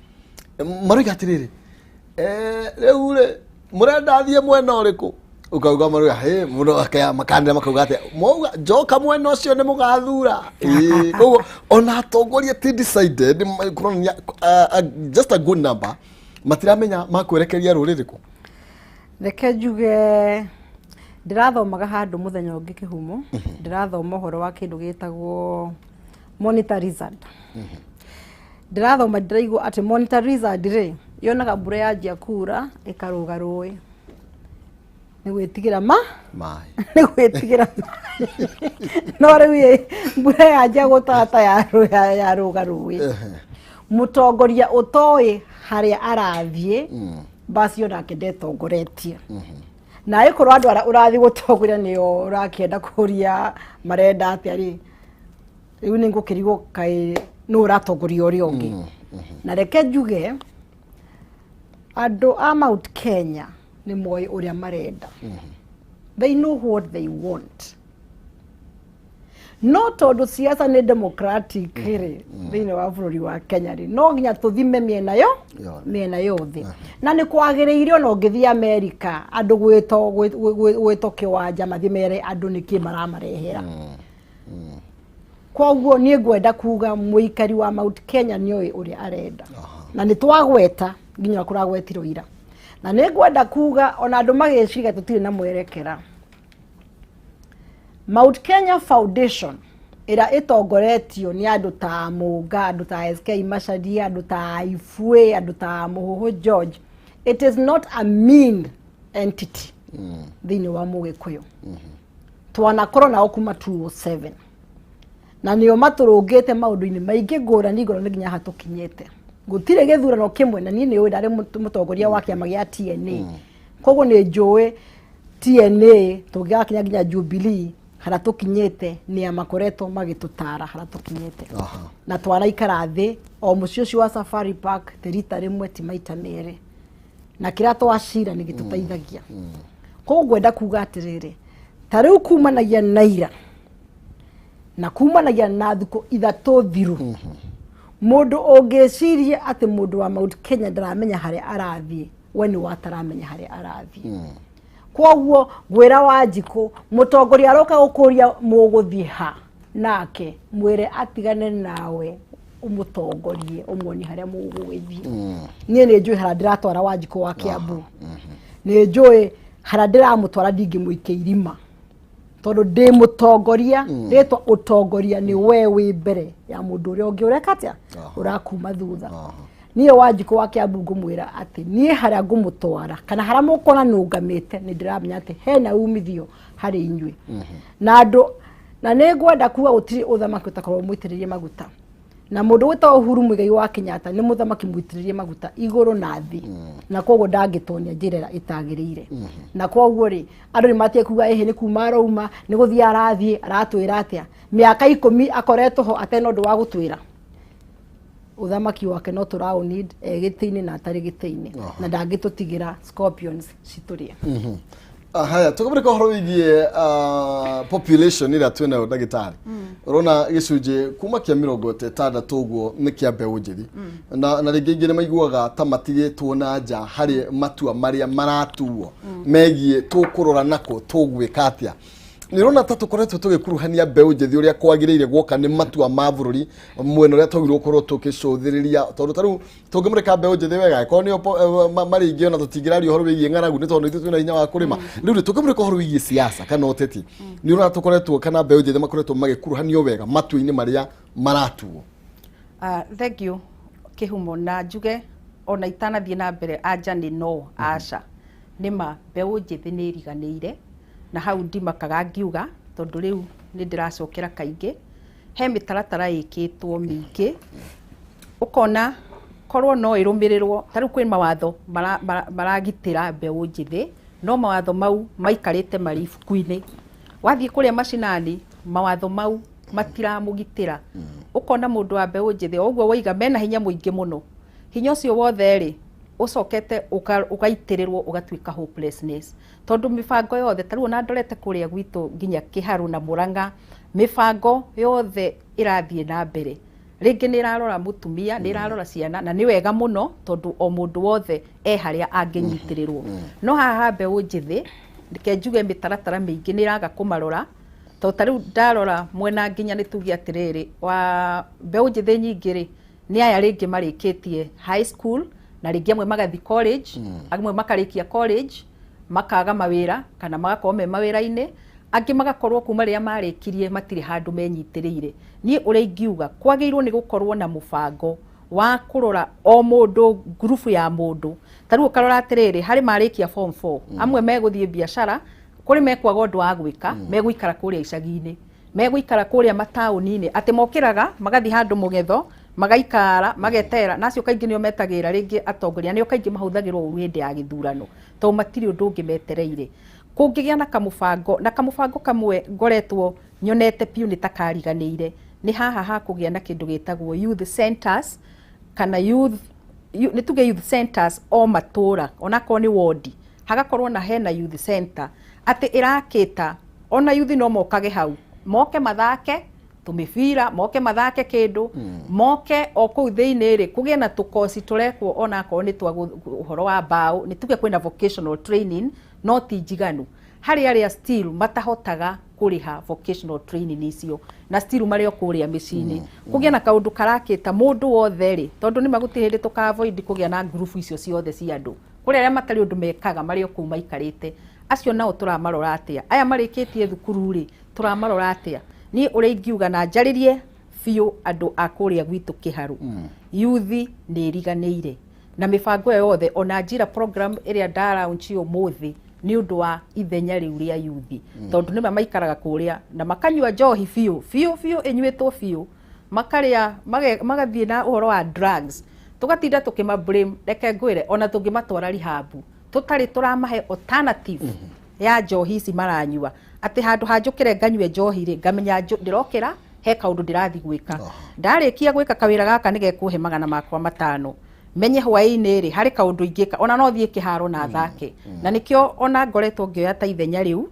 maroiga atĩrĩrĩ, rĩu rĩ mũrenda thiĩ mwena ũrĩkũ? Ũkauga maroiga hĩ mũno makanĩra makauga atĩ mauga njoka mwena ũcio nĩ mũgathura. Ĩĩ, koguo ona atongoria ti decided, kũronania just a good number matiramenya makwerekeria rũrĩrĩ kũ. Reke njuge ndĩrathomaga handũ mũthenya ũngĩ kĩhumo, ndĩrathoma ũhoro wa kĩndũ gĩtagwo monitor lizard. Ndĩrathoma ndĩraigua atĩ monitor lizard rĩ, yonaga mbura yanjia kura ĩkarũga rũĩ nĩ gwĩtigĩra ma maĩ. Nĩ gwĩtigĩra maĩ. No rĩu ĩ, mbura yanjia gũtata yarũga rũĩ. Mũtongoria ũtoĩ harĩa arathiĩ, basi onake ndetongoretie, na ĩkorwo andũ arĩa ũrathiĩ gũtongoria nĩo ũrakĩenda kũria marenda atĩa rĩ, rĩu nĩ ngũkĩrigwo kaĩ nũ ũratongoria ũrĩa ũngĩ. Na reke njuge andũ a Mount Kenya nĩ moĩ ũrĩa marenda. They know what they want. No tondũ siasa nĩ democratic rĩ, thĩinĩ wa bũrũri wa Kenya rĩ, no nginya tũthime mĩena yo Yothe. Mĩena yothe, na nĩ kwagĩrĩire ona ũngĩthiĩ Amerika, andũ gwĩtwo kĩwanja mathiĩ mere andũ nĩkĩ maramarehera. Koguo niĩ ngwenda kuga mũikari wa Mount Kenya nĩoĩ ũrĩa arenda, na nĩ twagweta nginya kũragwetirwo ira, na nĩ ngwenda kuga ona andũ magĩciria tũtirĩ na mwerekera. Mount Kenya Foundation ĩrĩa ĩtongoretio nĩ andũ ta Mũnga, andũ ta SK Macharia, andũ ta Ifue, andũ ta Mũhũhũ George, it is not a mean entity thĩinĩ wa Mũgĩkũyũ. Twanakorwo nao kuma 207 na nĩo matũrũngĩte maũndũ-inĩ maingĩ ngũrani ngũrani nginya haha tũkinyĩte. Gũtirĩ gĩthurano kĩmwe, na niĩ nĩ ũĩ ndarĩ mũtongoria wa kĩama gĩa TNA, koguo nĩ njũĩ TNA tũngĩgakinya nginya Jubilee harĩa tũkinyĩte nĩ a makoretwo magĩtũtara harĩa tũkinyĩte. Na twaraikara thĩ o mũciĩ ũcio wa Safari Park ti rita rĩmwe, ti maita merĩ, na kĩrĩa twacira nĩ gĩtũteithagia. Koguo ngwenda kuga atĩrĩrĩ, ta rĩu kumanagia na ira na kumanagia na thikũ 3 thiru, mũndũ ũngĩciria atĩ mũndũ wa Mount Kenya ndaramenya harĩa arathiĩ, we nĩ wataramenya harĩa arathiĩ. Koguo ngwĩra Wanjikũ, mũtongoria aroka gũkũria mũgũthiĩ ha nake, mwĩre atigane nawe, ũmũtongorie, ũmuonie harĩa mũgũgĩthiĩ. Niĩ nĩ njũĩ harĩa ndĩratwara Wanjikũ wa Kiambu, nĩ njũĩ harĩa ndĩramũtwara, ndingĩmũikia irima tondũ ndĩ mũtongoria. Rĩtwa ũtongoria nĩ we wĩ mbere ya mũndũ ũrĩa ũngĩ ũreka atĩa, ũrakuma thutha. Niĩ Wanjikũ wa Kiambu ngũmwĩra atĩ niĩ harĩa ngũmũtwara kana harĩa mũkuona nũngamĩte, nĩ ndĩramenya atĩ hena umithio harĩ inyuĩ na andũ. Na nĩ ngwenda kuga gũtirĩ ũthamaki ũtakorwo mũitĩrĩrie maguta, na mũndũ wĩtagwo Uhuru Muigai wa Kenyatta nĩ mũthamaki mũitĩrĩrie maguta igũrũ na thĩ, na koguo ndangĩtonia njĩra ĩrĩa ĩtagĩrĩire. Na koguo rĩ, andũ nĩ matige kuga ĩhĩ nĩ kuma arauma, nĩ gũthiĩ arathiĩ aratwĩra atĩa. Mĩaka 10 akoretwo ho atena ũndũ wa gũtwĩra. Ũthamaki wake no tũraũ need e gĩtĩ-inĩ na atarĩ gĩtĩ-inĩ, na ndangĩtũtigĩra scorpions citũrĩe. Haya, tũkĩmũrĩka ũhoro wĩgiĩ population ĩrĩa twĩnayo, ndagĩtarĩ, ũrona gĩcunjĩ kuma kĩa 60 ũguo nĩ kĩa mbeũ njĩthĩ, na rĩngĩ ingĩ nĩ maiguaga ta matigĩtwo na nja harĩ matua marĩa maratuo megiĩ tũkũrora nako tũgwĩka atĩa. Nĩ ũrona ta tũkoretwo tũgĩkuruhania mbeũ njĩthĩ ũrĩa kwagĩrĩire guoka nĩ matua ma bũrũri mwena ũrĩa twagĩrĩirwo gũkorwo tũkĩcũthĩrĩria? Tondũ ta rĩu tũngĩmũrĩka mbeũ njĩthĩ wega, angĩkorwo nĩo marĩ aingĩ, ona tũtingĩraria ũhoro wĩgiĩ ng'aragu nĩ tondũ ithuĩ twĩna hinya wa kũrĩma. Rĩu rĩ, tũngĩmũrĩka ũhoro wĩgiĩ siasa kana ũteti, nĩ ũrona tũkoretwo kana mbeũ njĩthĩ makoretwo magĩkuruhanio wega matua-inĩ marĩa maratuo? Thank you Kĩhumo, na njuge ona itanathiĩ na mbere, anja nĩ no, aca. Nĩma mbeũ njĩthĩ nĩ ĩriganĩire, na hau ndimakaga ngiuga tondũ rĩu nĩ ndĩracokera kaingĩ. He mĩtaratara ĩkĩtwo mĩingĩ, ũkona korwo no ĩrũmĩrĩrwo. Ta rĩu kwĩ mawatho maragitĩra mbeũ njĩthĩ, no mawatho mau maikarĩte marĩ ibuku-inĩ. Wathiĩ kũrĩa macinani, mawatho mau matiramũgitĩra. Ũkona mũndũ wa mbeũ njĩthĩ o ũguo waiga mena hinya mũingĩ mũno, hinya ũcio wothe rĩ, ũcokete ũgaitĩrĩrwo ũgatuĩka hopelessness, tondũ mĩbango yothe, ta rĩu ona ndorete kũrĩa gwitũ nginya Kĩharũ na Mũrang'a, mĩbango yothe ĩrathiĩ na mbere rĩngĩ nĩ ĩrarora mũtumia, nĩ ĩrarora ciana, na nĩ wega mũno tondũ o mũndũ wothe e harĩa angĩnyitĩrĩrwo. No haha mbeũ njĩthĩ, reke njuge mĩtaratara mĩingĩ nĩ ĩraga kũmarora, tondũ ta rĩu ndarora mwena nginya nĩ tuge atĩrĩrĩ, wa mbeũ njĩthĩ nyingĩ rĩ, nĩ aya rĩngĩ marĩkĩtie high school na rĩngĩ amwe magathiĩ college, amwe makarĩkia college makaga mawĩra kana magakorwo me mawĩra-inĩ, angĩ magakorwo kuma rĩrĩa marĩkirie matirĩ handũ menyitĩrĩire. Niĩ ũrĩa ingiuga, kwagĩrĩirwo nĩ gũkorwo na mũbango wa kũrora o mũndũ, ngurubu ya mũndũ. Ta rĩu ũkarora atĩrĩrĩ, harĩ marĩkia form 4, amwe megũthiĩ biacara, kũrĩ mekwaga ũndũ wa gwĩka, megũikara kũrĩa icagi-inĩ, megũikara kũrĩa mataũni-inĩ, atĩ mokĩraga magathiĩ handũ mũgetho, magaikara magetera, na acio kaingĩ nĩo metagĩra rĩngĩ atongoria, nĩo kaingĩ mahũthagĩrwo ũru hĩndĩ ya gĩthurano, tondũ matirĩ ũndũ ũngĩ metereire. Kũngĩgĩa na kamũbango, na kamũbango kamwe ngoretwo nyonete piũ nĩ ta kariganĩire, nĩ haha ha kũgĩa na kĩndũ gĩtagwo youth centers kana youth nĩ tuge youth centers o matũra, onakorwo nĩ wondi, hagakorwo na hena youth center. Atĩ ĩrakĩta ona yuthi no mokage hau, moke mathake tũmĩbira, moke mathake kĩndũ, moke o kũu thĩinĩ rĩ kũgĩe na tũkoci tũrekwo, onakorwo nĩ twa ũhoro wa mbaũ, nĩ tuge kwĩna vocational training, no ti njiganu harĩ arĩa still matahotaga kũrĩha vocational training icio na still marĩ o kũrĩa mĩciĩ-inĩ. Kũgĩe na kaũndũ karakĩta mũndũ wothe rĩ, tondũ nĩ magũtirĩ hĩndĩ tũka avoid kũgĩa na ngurubu icio ciothe cia andũ. Kũrĩ arĩa matarĩ ũndũ mekaga, marĩ o kũu maikarĩte, acio nao tũramarora atĩa? Aya marĩkĩtie thukuru rĩ, tũramarora atĩa? Niĩ ũrĩa ingiuga na njarĩrie biũ andũ a kũrĩa gwitũ Kĩharũ, yuthi nĩ ĩriganĩire na mĩbango ĩyo yothe. Ona njira program ĩrĩa ndaraunch ũmũthĩ nĩ ũndũ wa ithenya rĩu rĩa yuthi, tondũ nĩma maikaraga kũrĩa na makanyua njohi biũ biũ biũ, ĩnyuĩtwo biũ, makarĩa, magathiĩ na ũhoro wa drugs, tũgatinda tũkĩma blame. Reke ngwĩre, ona tũngĩmatwara rehab tũtarĩ tũramahe alternative ya njohi ici maranyua, atĩ handũ ha njũkĩre nganyue njohi rĩ, ngamenya ndĩrokĩra he kaũndũ ndĩrathiĩ gwĩka, ndarĩkia gwĩka kawĩra gaka nĩ gekũhe 500 menye hwaĩ-inĩ rĩ harĩ kaũndũ ingĩka, ona no thiĩ kĩharo na thake. Na nĩkĩo ona ngoretwo ngĩoya ta ithenya rĩu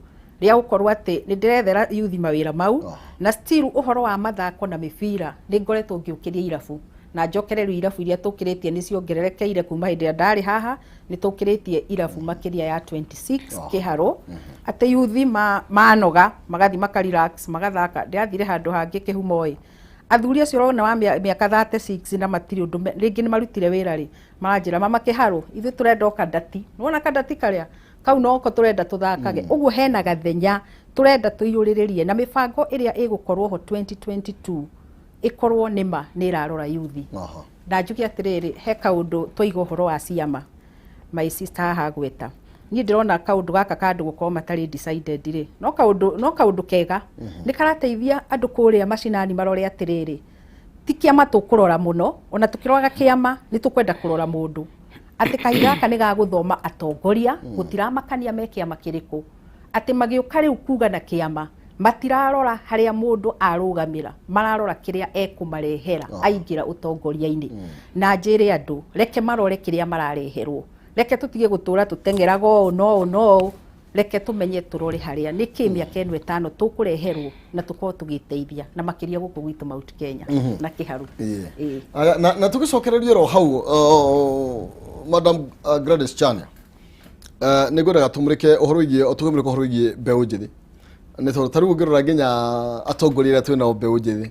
rĩa gũkorwo atĩ nĩ ndĩrethera yuthi mawĩra mau. Na still ũhoro wa mathako na mĩbira, nĩ ngoretwo ngĩũkĩria irabu, na njokere rĩu irabu iria tũkĩrĩtie nĩ ciongererekeire kuma hĩndĩ ĩrĩa ndarĩ haha. Nĩ tũkĩrĩtie irabu makĩria ya 26 Kĩharũ, atĩ yuthi manoga magathiĩ maka relax, magathaka. Ndĩrathire handũ hangĩ Kĩhumo ĩ, athuri acio ũrona wa mĩaka 36 na matirĩ ũndũ rĩngĩ nĩ marutire wĩra rĩ, maranjĩra, "Mama Kĩharũ, ithuĩ tũrenda o kandati, nĩwona kandati karĩa kau noko tũrenda tũthakage." Ũguo hena gathenya tũrenda tũiyũrĩrĩrie na mĩbango ĩrĩa ĩgũkorwo ho 2022 ĩkorwo nĩma nĩ ĩrarora yuthi. Na njuge atĩrĩrĩ, he kaũndũ twaiga ũhoro wa ciama, my sister haha gweta, niĩ ndĩrona kaũndũ gaka ka andũ gũkorwo matarĩ decided rĩ, no kaũndũ kega, nĩ karateithia andũ kũrĩa macinani marore atĩrĩrĩ, ti kĩama tũkũrora mũno. Ona tũkĩroraga kĩama, nĩ tũkwenda kũrora mũndũ, atĩ kahinda gaka nĩ gagũthoma atongoria, gũtiramakania me kĩama kĩrĩkũ, atĩ magĩũka rĩu kuga na kĩama matirarora harĩa mũndũ arũgamĩra, mararora kĩrĩa ekũmarehera aingĩra ũtongoria-inĩ. Na njĩre andũ, reke marore kĩrĩa marareherwo, reke tũtige gũtũra tũteng'eraga ũũ no ũũ no ũũ, reke tũmenye, tũrore harĩa nĩkĩ mĩaka ĩno 5 tũkũreherwo na tũkorwo tũgĩteithia, na makĩria gũkũ gwitũ Mount Kenya na Kĩharu. Ĩĩ. Aya, na tũgĩcokereria oro hau, Madam Gladys Chania, nĩ ngwendaga tũmũrĩke ũhoro wĩgiĩ, tũkĩmũrĩka ũhoro wĩgiĩ mbeũ njĩthĩ, nĩ tondũ ta rĩu ũngĩrora nginya atongoria arĩa twĩ nao mbeũ njĩthĩ,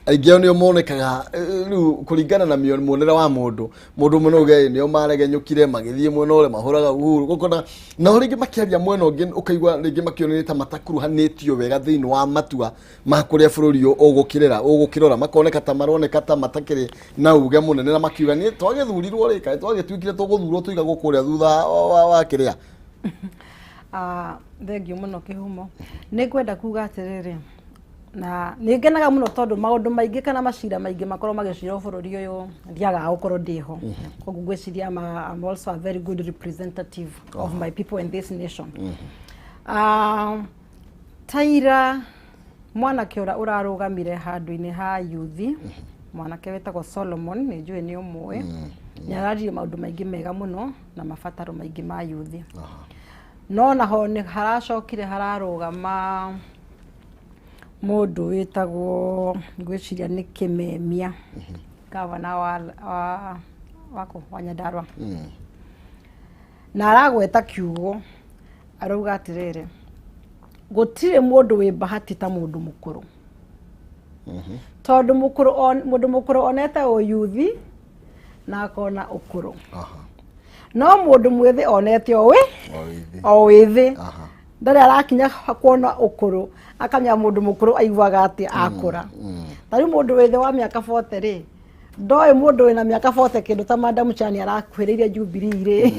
aingĩ ao nĩo monekaga, rĩu kũringana na muonere wa mũndũ, mũndũ ũmwe no uge nĩo maregenyũkire magĩthiĩ mwena ũrĩa mahũraga Uhuru ũkona, nao rĩngĩ makĩaria mwena ũngĩ ũkaigua rĩngĩ makĩonania ta matakuruhanĩtio wega thĩinĩ wa matua ma kũrĩa bũrũri ũyũ ũgũkĩrĩra ũgũkĩrora, makoneka ta maroneka ta matakĩrĩ na uge mũnene, na makiuga nĩ twagĩthurirwo rĩ, kaĩ twagĩtuĩkire tũgũthurwo tũigagwo kũrĩa thutha wa kĩrĩa. Ah, thengiũ mũno Kĩhumo. Nĩ ngwenda kuga atĩrĩrĩ, na nĩ ngenaga mũno tondũ maũndũ maingĩ kana macira maingĩ makorwo magĩcirwo bũrũri ũyũ ndiagaga gũkorwo ndĩho, koguo ngwĩciria I'm also a very good representative of my people in this nation. Ah, taira mwanake ũrĩa ũrarũgamire handũ-inĩ ha yuthi, mwanake wĩtagwo Solomon, nĩ njũĩ nĩ ũmũĩ, nĩ araririe maũndũ maingĩ mega mũno na mabataro maingĩ ma yuthi. No naho nĩ haracokire hararũgama mũndũ wĩtagwo, ngwĩciria nĩ Kĩmemia, gavana wa wa Nyandarua, na aragweta kiugo, arauga atĩrĩrĩ, gũtirĩ mũndũ wĩ bahati ta mũndũ mũkũrũ, tondũ mũndũ mũkũrũ onete ũyuthi na akona ũkũrũ, no mũndũ mwĩthĩ onete o wĩ O wĩthĩ. O wĩthĩ. Ndarĩ arakinya kuona ũkũrũ, akamenya mũndũ mũkũrũ aiguaga atĩa akũra. Ta rĩu mũndũ wĩthĩ wa mĩaka 40 rĩ, ndoĩ mũndũ wĩna mĩaka 40 kĩndũ ta Madam Chani arakuhĩrĩirie Jubilee rĩ,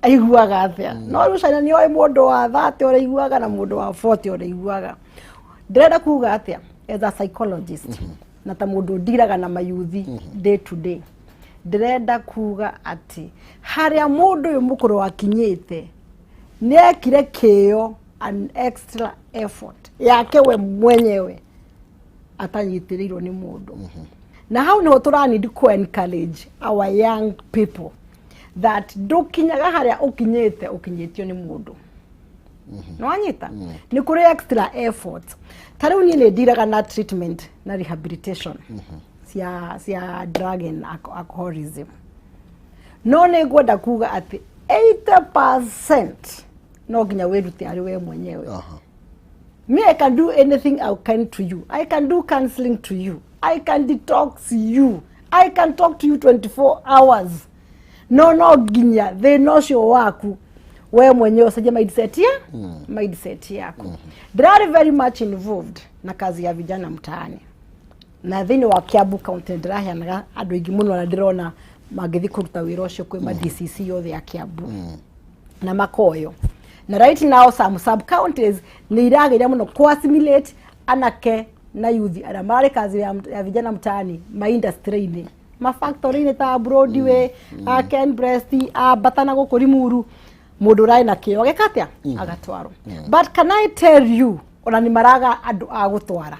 aiguaga atĩa. No rĩu Chania nĩ oĩ mũndũ wa 30 ũrĩa aiguaga na mũndũ wa 40 ũrĩa aiguaga. Ndĩrenda kuga atĩa, as a psychologist na ta mũndũ ndiraga na mayuthi day to day, ndĩrenda kuga atĩ harĩa mũndũ ũyũ mũkũrũ akinyĩte, nĩ ekire kĩo, an extra effort yake we mwenyewe atanyitĩrĩirwo nĩ mũndũ. Na hau nĩho tũra need ku encourage our young people that ndũkinyaga harĩa ũkinyĩte ũkinyĩtio nĩ mũndũ. Nĩwanyita nĩ kũrĩ extra effort. Ta rĩu niĩ nĩ ndiraga na treatment na rehabilitation cia drug and alcoholism, no nĩ ngwenda kuga atĩ 80% no nginya wĩrute arĩ we mwenyewe. Me, I can do anything I can to you. I can do counseling to you. I can detox you. I can talk to you 24 hours. No nginya thĩna ũcio waku we mwenyewe ũcenjie mindset yaku. Ndĩrarĩ very much involved na kazi ya vijana mtaani na thĩinĩ wa Kiambu County. Ndĩraheanaga andũ aingĩ mũno na ndĩrona mangĩthiĩ kũruta wĩra ũcio kwĩ ma DCC yothe ya Kiambu na makoyo, na right now some sub counties nĩ irageria mũno ku assimilate anake na youth arĩa marĩ kazi ya vijana mtaani ma industry-inĩ, ma factory-inĩ ta Broadway, a Ken Brest, a Bata na gũkũ Limuru. Mũndũ ũrarĩ na kĩo ageka atĩa? Agatwarwo. But can I tell you, ona nĩ maraga andũ a gũtwara,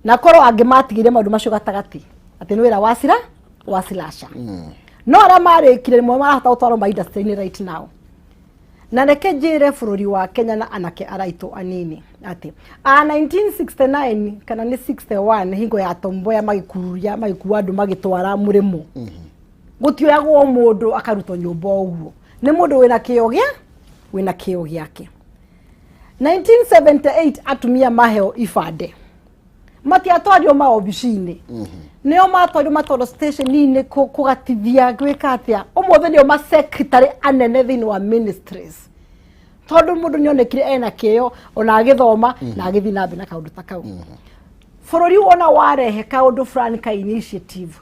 na korwo angĩ matigire maũndũ macio gatagatĩ atĩ nĩ wĩra wa cira wa slasher, no arĩa marĩkire nĩmo marahota gũtwarwo ma industry-inĩ right now. Na reke njĩre bũrũri wa Kenya na anake araitũ anini atĩ a 1969 kana nĩ 61, hingo ya Tom Mboya, magĩkururia magĩkua andũ magĩtwara mũrĩmo, gũtioyagwo mũndũ akarutwo nyũmba ũguo. Nĩ mũndũ wĩna kĩo gĩa wĩna kĩo gĩake. 1978 atumia maheo ibande, matiatwario maobici-inĩ, nĩo matwario matwarwo station-inĩ kũgatithia gwĩka atĩa. Ũmũthĩ nĩo masecretary anene thĩinĩ wa ministries, tondũ mũndũ nĩonekire ena kĩo ona agĩthoma na agĩthiĩ na mbere na kaũndũ ta kau. Bũrũri wona warehe kaũndũ fulani ka initiative,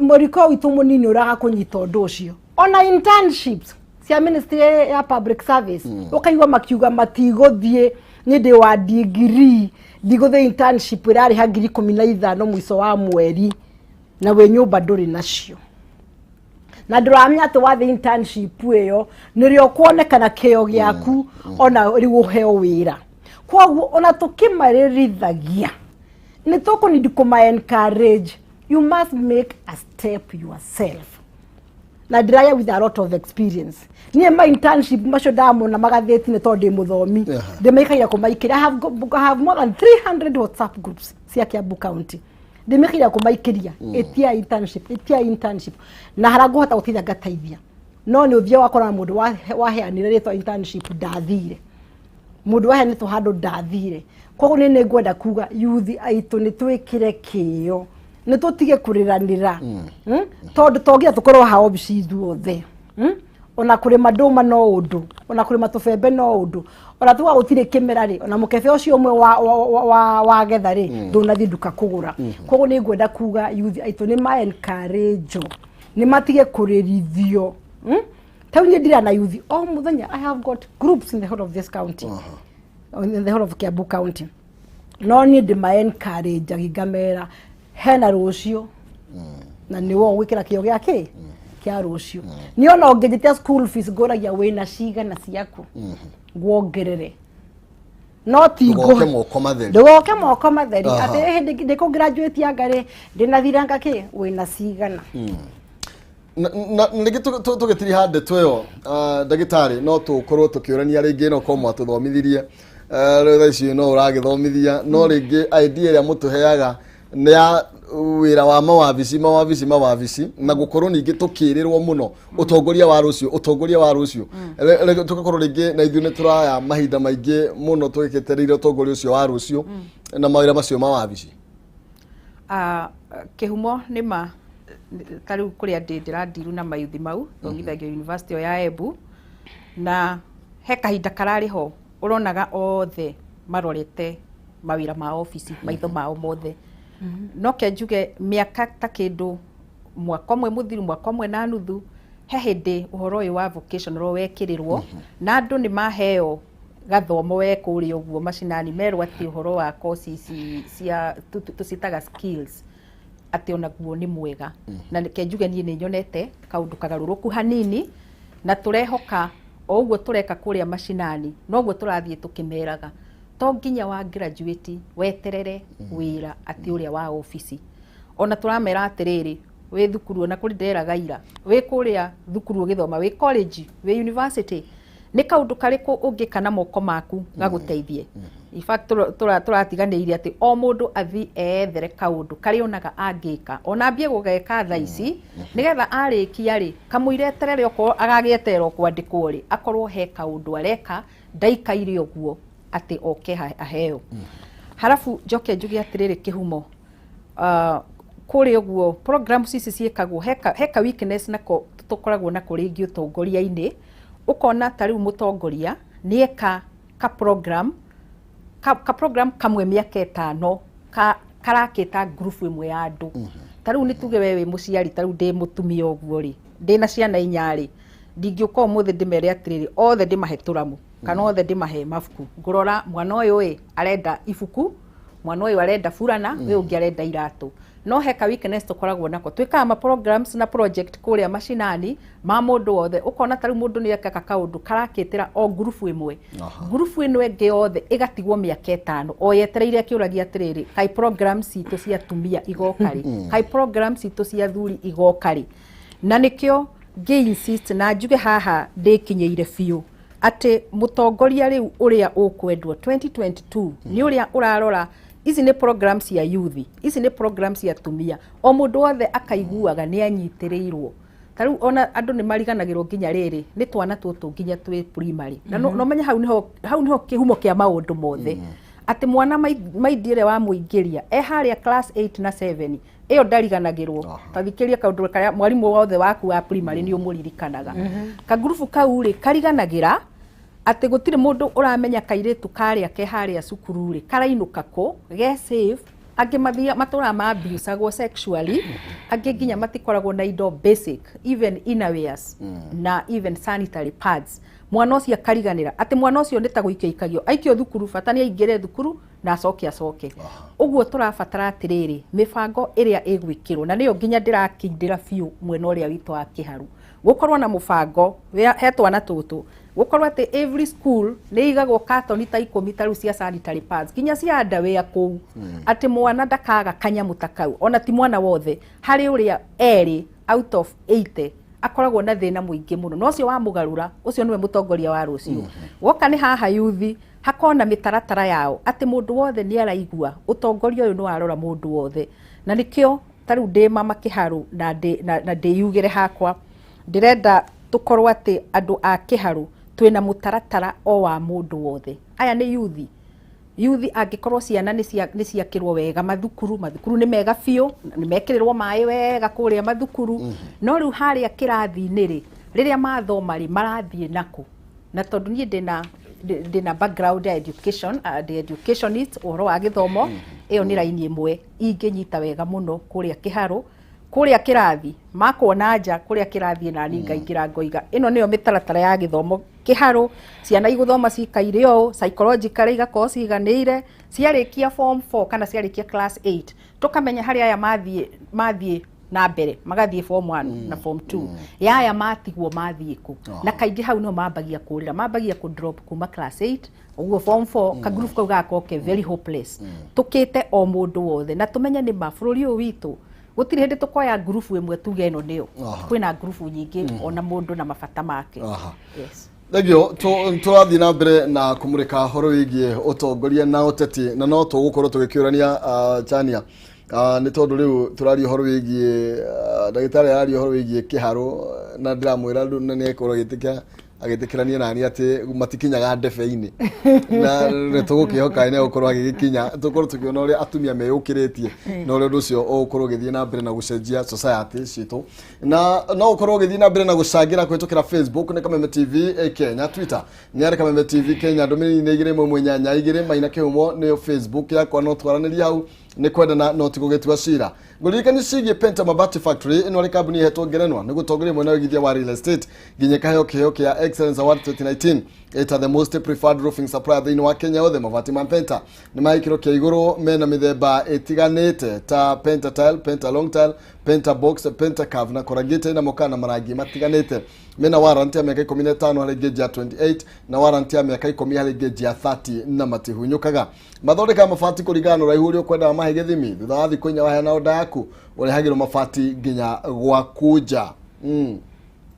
mũriko witũ mũnini ũraga kũnyita ũndũ ũcio. Ona internships cia ministry ya public service, ũkaigua makiuga matigũthiĩ, nĩ ndĩ wa degree, ndigũthiĩ internship ĩrarĩha 15,000 mũico wa mweri, na wĩ nyũmba ndũrĩ nacio, na ndũramenya atĩ wathiĩ internship ĩyo nĩrĩo kuonekana kĩo gĩaku ona rĩu ũheo wĩra. Koguo ona tũkĩmarĩrithagia nĩ tũkũnidi kũma encourage, you must make a step yourself. Na ndĩraria with a lot of experience. Niĩ ma internship macio ndamona magathĩti-inĩ, tondũ ndĩ mũthomi, ndĩmaikaire kũmaikĩria. I have more than 300 WhatsApp groups cia Kiambu County. Ndĩmĩkaire kũmaikĩria, ĩtia internship, ĩtia internship, na harĩa ngũhota gũteithia ngateithia. No nĩ ũthiaga wakora mũndũ waheanire rĩtwa internship ndathire, mũndũ waheanĩtwo handũ ndathire. Koguo nĩ ngwenda kuga youth aitũ nĩ twĩkĩre kĩo, nĩ tũtige kũrĩranĩra. Tondũ to nginya tũkorwo ha obici ithuothe. Ona kũrĩma ndũma no ũndũ, ona kũrĩma tũbembe no ũndũ, ona tuga gũtirĩ kĩmera rĩ, ona mũkebe ũcio ũmwe wa getha rĩ, ndũnathiĩ nduka kũgũra. Koguo nĩ ngwenda kuga youth aitũ nĩ ma encourage, nĩ matige kũrĩrithio. Tau niĩ ndira na youth o mũthenya. I have got groups in the whole of this county, in the whole of Kiambu County, no niĩ ndĩma encourage ngamera hena rũciũ na nĩwo gwĩkĩra kĩo gĩa kĩ kĩa rũciũ. Niĩ ona ũngĩnjĩtia school fees, ngũragia wĩna cigana ciaku nguongerere, no ti Ndũgoke moko matheri. Ndũgoke moko matheri. Atĩ hĩndĩ ndĩkũ graduate anga rĩ, ndĩna thiranga kĩ wĩna cigana. Na rĩngĩ tũgĩtiriha ndeto ĩyo, ndagĩtarĩ, no tũkorwo tũkĩũrania rĩngĩ, no korwo mwatũthomithirie. Rĩu thaa ici no ũragĩthomithia, no rĩngĩ idea ĩrĩa mũtũheaga nĩ ya wĩra wa mawabici, mawabici, mawabici, na gũkorwo ningĩ tũkĩrĩrwo mũno ũtongoria wa rũciũ, ũtongoria wa rũciũ. Tũgakorwo rĩngĩ na ithuĩ nĩ tũraya mahinda maingĩ mũno tũgĩketereire ũtongoria ũcio wa rũciũ na mawĩra macio ma wabici. Ah, kĩhumo nĩ ma ta rĩu kũrĩa ndĩ ndĩrandiru na mayuthi mau thomithagio university ĩyo ya Embu, na he kahinda kararĩ ho ũronaga othe marorete mawĩra ma obici maitho mao mothe. No ke njuge mĩaka ta kĩndũ mwaka ũmwe mũthiru, mwaka ũmwe na nuthu, he hĩndĩ ũhoro ũyũ wa vocational wekĩrĩrwo na andũ nĩ maheo gathomo we kũrĩa ũguo macinani, merwo atĩ ũhoro wa koci ici cia tũciĩtaga skills, atĩ onaguo nĩ mwega. Na reke njuge niĩ nĩ nyonete kaũndũ kagarũrũku hanini, na tũrehoka o ũguo tũreka kũrĩa macinani noguo tũrathiĩ tũkĩmeraga to nginya wa graduate weterere wĩra atĩ ũrĩa wa obici. Ona tũramera atĩrĩrĩ, Wĩ thukuru, ona kũrĩ nderaga ira, wĩ kũrĩa thukuru ũgĩthoma, wĩ college, wĩ university, nĩ kaũndũ karĩkũ ũngĩka na moko maku gagũteithie? In fact, tũratiganĩirie atĩ o mũndũ athi ethere kaũndũ karĩa onaga angĩka, ona ambie gũgeka thaa ici, nĩgetha arĩkia rĩ, kamũira eterere okorwo agagĩeterera kwandĩkwo rĩ, akorwo he kaũndũ areka, ndaikaire ũguo atĩ oke aheo. Harabu njoke njuge atĩrĩrĩ, kĩhumo, kũrĩa ũguo programs ici ciĩkagwo, heka weakness nako tũkoragwo nako rĩngĩ ũtongoria-inĩ. Ũkona ta rĩu mũtongoria nĩ eka ka program ka program kamwe mĩaka 5 ka karakĩta group ĩmwe ya andũ. Ta rĩu nĩ tuge we wĩ mũciari, ta rĩu ndĩ mũtumia ũguo rĩ, ndĩna ciana 4 rĩ, ndingĩũka ũmũthĩ ndĩmere atĩrĩrĩ, othe ndĩmahe tũramu kana othe ndĩmahe mabuku. Ngũrora mwana ũyũ ĩ arenda ibuku, mwana ũyũ arenda burana, ũyũ ũngĩ arenda iratũ. No heka weakness tũkoragwo nako, twĩkaga ma programs na project kũrĩa macinani ma mũndũ wothe. Ũkona ta rĩu mũndũ nĩ ekaga kaũndũ karakĩtĩra o ngurubu ĩmwe, ngurubu ĩno ĩngĩ yothe ĩgatigwo mĩaka 5 o yetereire akĩũragia atĩrĩrĩ, kaĩ program citũ cia atumia igoka rĩ? Kaĩ program citũ cia athuri igoka rĩ? Na nĩkĩo ngĩ insist na njuge haha ndĩkinyĩire biũ atĩ mũtongoria rĩu ũrĩa ũkwendwo 2022 nĩ ũrĩa ũrarora ici nĩ program cia youth, ici nĩ program cia atumia, o mũndũ wothe akaiguaga nĩ anyitĩrĩirwo. Ta rĩu ona andũ nĩ mariganagĩrwo nginya rĩrĩ nĩ twana tũtũ nginya twĩ primary, na no menye hau nĩho kĩhumo kĩa maũndũ mothe, atĩ mwana maindi ĩrĩa wamũingĩria e harĩa class 8 na 7 ĩyo ndariganagĩrwo. Tathikĩria kaũndũ karĩa mwarimũ wothe waku wa primary nĩ ũmũririkanaga. Kagurubu kau rĩ, kariganagĩra atĩ gũtirĩ mũndũ ũramenya kairĩtu karĩa ke harĩa cukuru rĩ karainũka kũ ge safe. Angĩ mathia matũraga ma abusagwo sexually, angĩ nginya matikoragwo na indo basic, even innerwears na even sanitary pads. Mwana ũcio akariganĩra atĩ mwana ũcio nĩ ta gũikio aikagio, aikio thukuru, bata nĩ aingĩre thukuru na acoke acoke. Ũguo tũrabatara atĩrĩrĩ, mĩbango ĩrĩa ĩgwĩkĩrwo, na nĩyo nginya ndĩrakindĩra biũ mwena ũrĩa witũ wa Kĩharu, gũkorwo na mũbango he twana tũtũ, gũkorwo atĩ every school nĩ igagwo katoni ta 10 ta rĩu cia sanitary pads, nginya cia underwear kũu, atĩ mwana ndakaga kanyamũ ta kau. Ona ti mwana wothe, harĩ ũrĩa erĩ out of 80 akoragwo na thĩna mũingĩ mũno, na ũcio wamũgarũra, ũcio nĩwe mũtongoria wa rũciũ. Woka nĩ haha yuthi, hakorwo na mĩtaratara yao atĩ mũndũ wothe nĩ araigua ũtongoria ũyũ nĩ warora mũndũ wothe. Na nĩkĩo ta rĩu ndĩ mama Kĩharu na ndĩyugĩre hakwa, ndĩrenda tũkorwo atĩ andũ a Kĩharu twĩna mũtaratara o wa mũndũ wothe. Aya nĩ yuthi, yuthi angĩkorwo ciana nĩ ciakĩrwo wega mathukuru, mathukuru nĩ mega biũ, nĩ mekĩrĩrwo maĩ wega kũrĩa mathukuru, no rĩu harĩa kĩrathi-inĩ rĩ, rĩrĩa mathoma rĩ, marathiĩ nakũ? Na tondũ niĩ ndĩna background ya education, ndĩ educationist, ũhoro wa gĩthomo, ĩyo nĩ raini ĩmwe ingĩnyita wega mũno kũrĩa Kĩharũ, kũrĩa kĩrathi makuona nja kũrĩa kĩrathiĩ, na niĩ ngaingĩra ngoiga ĩno nĩyo mĩtaratara ya gĩthomo Kĩharũ. Ciana igũthoma cikaire ũũ, psychologically igakorwo ciganĩire, ciarĩkia form 4 kana ciarĩkia class 8, tũkamenya harĩa aya mathiĩ na mbere, magathiĩ form 1 na form 2, yaya matigwo mathiĩ kũ? Na kaingĩ hau nĩho mambagia kũrĩra, mambagia kũ drop kuma class 8 ũguo form 4. Kagroup kau gagakorwo ke very hopeless. Tũkĩte o mũndũ wothe na tũmenye nĩ ma bũrũri ũyũ witũ gũtirĩ hĩndĩ tũkoya ngurubu ĩmwe tuge ĩno nĩyo. Kwĩna ngurubu nyingĩ, ona mũndũ na mabata make. Yes. Thengio. Tũrathiĩ na mbere na kũmũrĩka horo wĩgiĩ ũtongoria na ũteti, na no tũgũkorwo tũgĩkĩũrania Chania, nĩ tondũ rĩu tũraria ũhoro wĩgiĩ, ndagĩtarĩ araria ũhoro wĩgiĩ Kĩharũ, na ndĩramwĩra rĩu na nĩ ekorwo agĩtĩkĩra agĩtĩkĩrania nani atĩ matikinyaga ndebe-inĩ, na nĩ tũgũkĩhoka nĩ egũkorwo agĩgĩkinya, tũkorwo tũkĩona ũrĩa atumia meyũkĩrĩtie na ũrĩa ũndũ ũcio ũgũkorwo ũgĩthiĩ na mbere na gũcenjia society citũ. Na no ũkorwo ũgĩthiĩ na mbere na gũcangĩra kũhĩtũkĩra Facebook nĩ Kameme TV Kenya, Twitter nĩ arĩ Kameme TV Kenya. Ndũmĩrĩri nĩ 2182. Maina Kĩhumo nĩyo Facebook yakwa, no twaranĩrie hau. Nĩ kwendana no ti gũgĩtua cira. Ngũririkani ciĩgiĩ Penta Mabati Factory. Ĩno arĩ kambuni ĩhetwo ngerenwa nĩ gũtongoria mwena wa ũigithia wa real estate, nginya ĩkaheo kĩheo kĩa Excellence Award 2019 ĩta the most preferred roofing supplier thĩinĩ wa Kenya yothe. Mabati ma Penta nĩ ma gĩkĩro kĩa igũrũ, mena mĩthemba ĩtiganĩte ta Penta Tile, Penta Long Tile, Pentabox, Pentacurve na corrugated na mokaga na marangi matiganĩte. Mena warranty ya mĩaka 15 harĩ gauge ya 28 na warranty ya mĩaka 10 harĩ gauge ya 30 na matihunyũkaga. Mathondekaga mabati kũringana na ũraihu ũrĩa ũkwenda mahe gĩthimi. Thutha wa thikũ 4 waheana oda yaku, ũrehagĩrwo mabati nginya gwaku nja.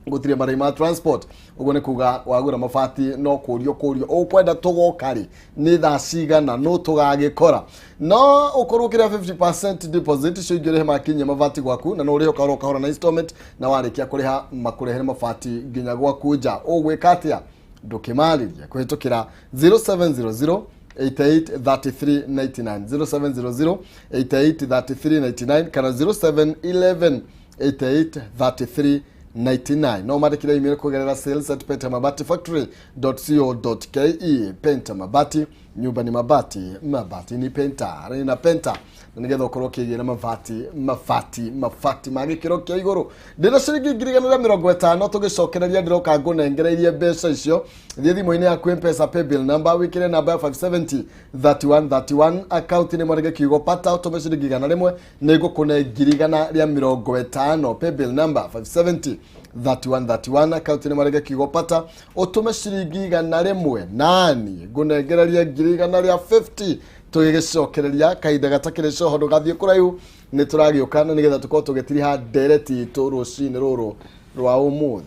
Gũtirĩ marĩhi ma transport. Ũguo nĩ kuga wagũra mabati no kũrio kũrio ũkwenda tũgoka rĩ, nĩ thaa cigana, no tũgagĩkora. No ũkorwo ũkĩrĩa 50% deposit, icio ingĩ ũrĩhe makinyia mabati gwaku, na no ũrĩhe ũkahora ũkahora na installment, na warĩkia kũrĩha makũrehere mabati nginya gwaku nja. Ũgwĩka atĩa? Ndũkĩmarĩrie kũhĩtũkĩra 0700 88 33 99, 0700 88 33 99 kana 0711 88 33 99. No mandĩkĩre email kũgerera sales@pentamabatifactory.co.ke. Penta Mabati, nyumba ni mabati, mabati ni Penta, rĩ na Penta, na nĩgetha ũkorwo ũkĩgĩra mabati mabati mabati ma gĩkĩro kĩa igũrũ. Ndĩna ciringi 150,000. Tũgĩcokereria ndĩroka ngũnengereirie mbeca icio. Thiĩ thimũ-inĩ yaku, Mpesa paybill number, wĩkĩre namba ya 570 31 31, akaunti nĩ mwandĩke kiugo pata, ũtũme ciringi 100, nĩ ngũkũne 150,000. Paybill number 570 31 31, akaunti nĩ mwandĩke kiugo pata, ũtũme ciringi 100, nani ngũnengereria 150,000. Tũgĩgĩcokereria kahinda gatakĩrĩ coho, ndũgathiĩ kũraihu, nĩ tũragĩũka na nĩgetha tũkorwo tũgĩtiriha ndereti itũ rũcinĩ rũrũ rwa ũmũthĩ.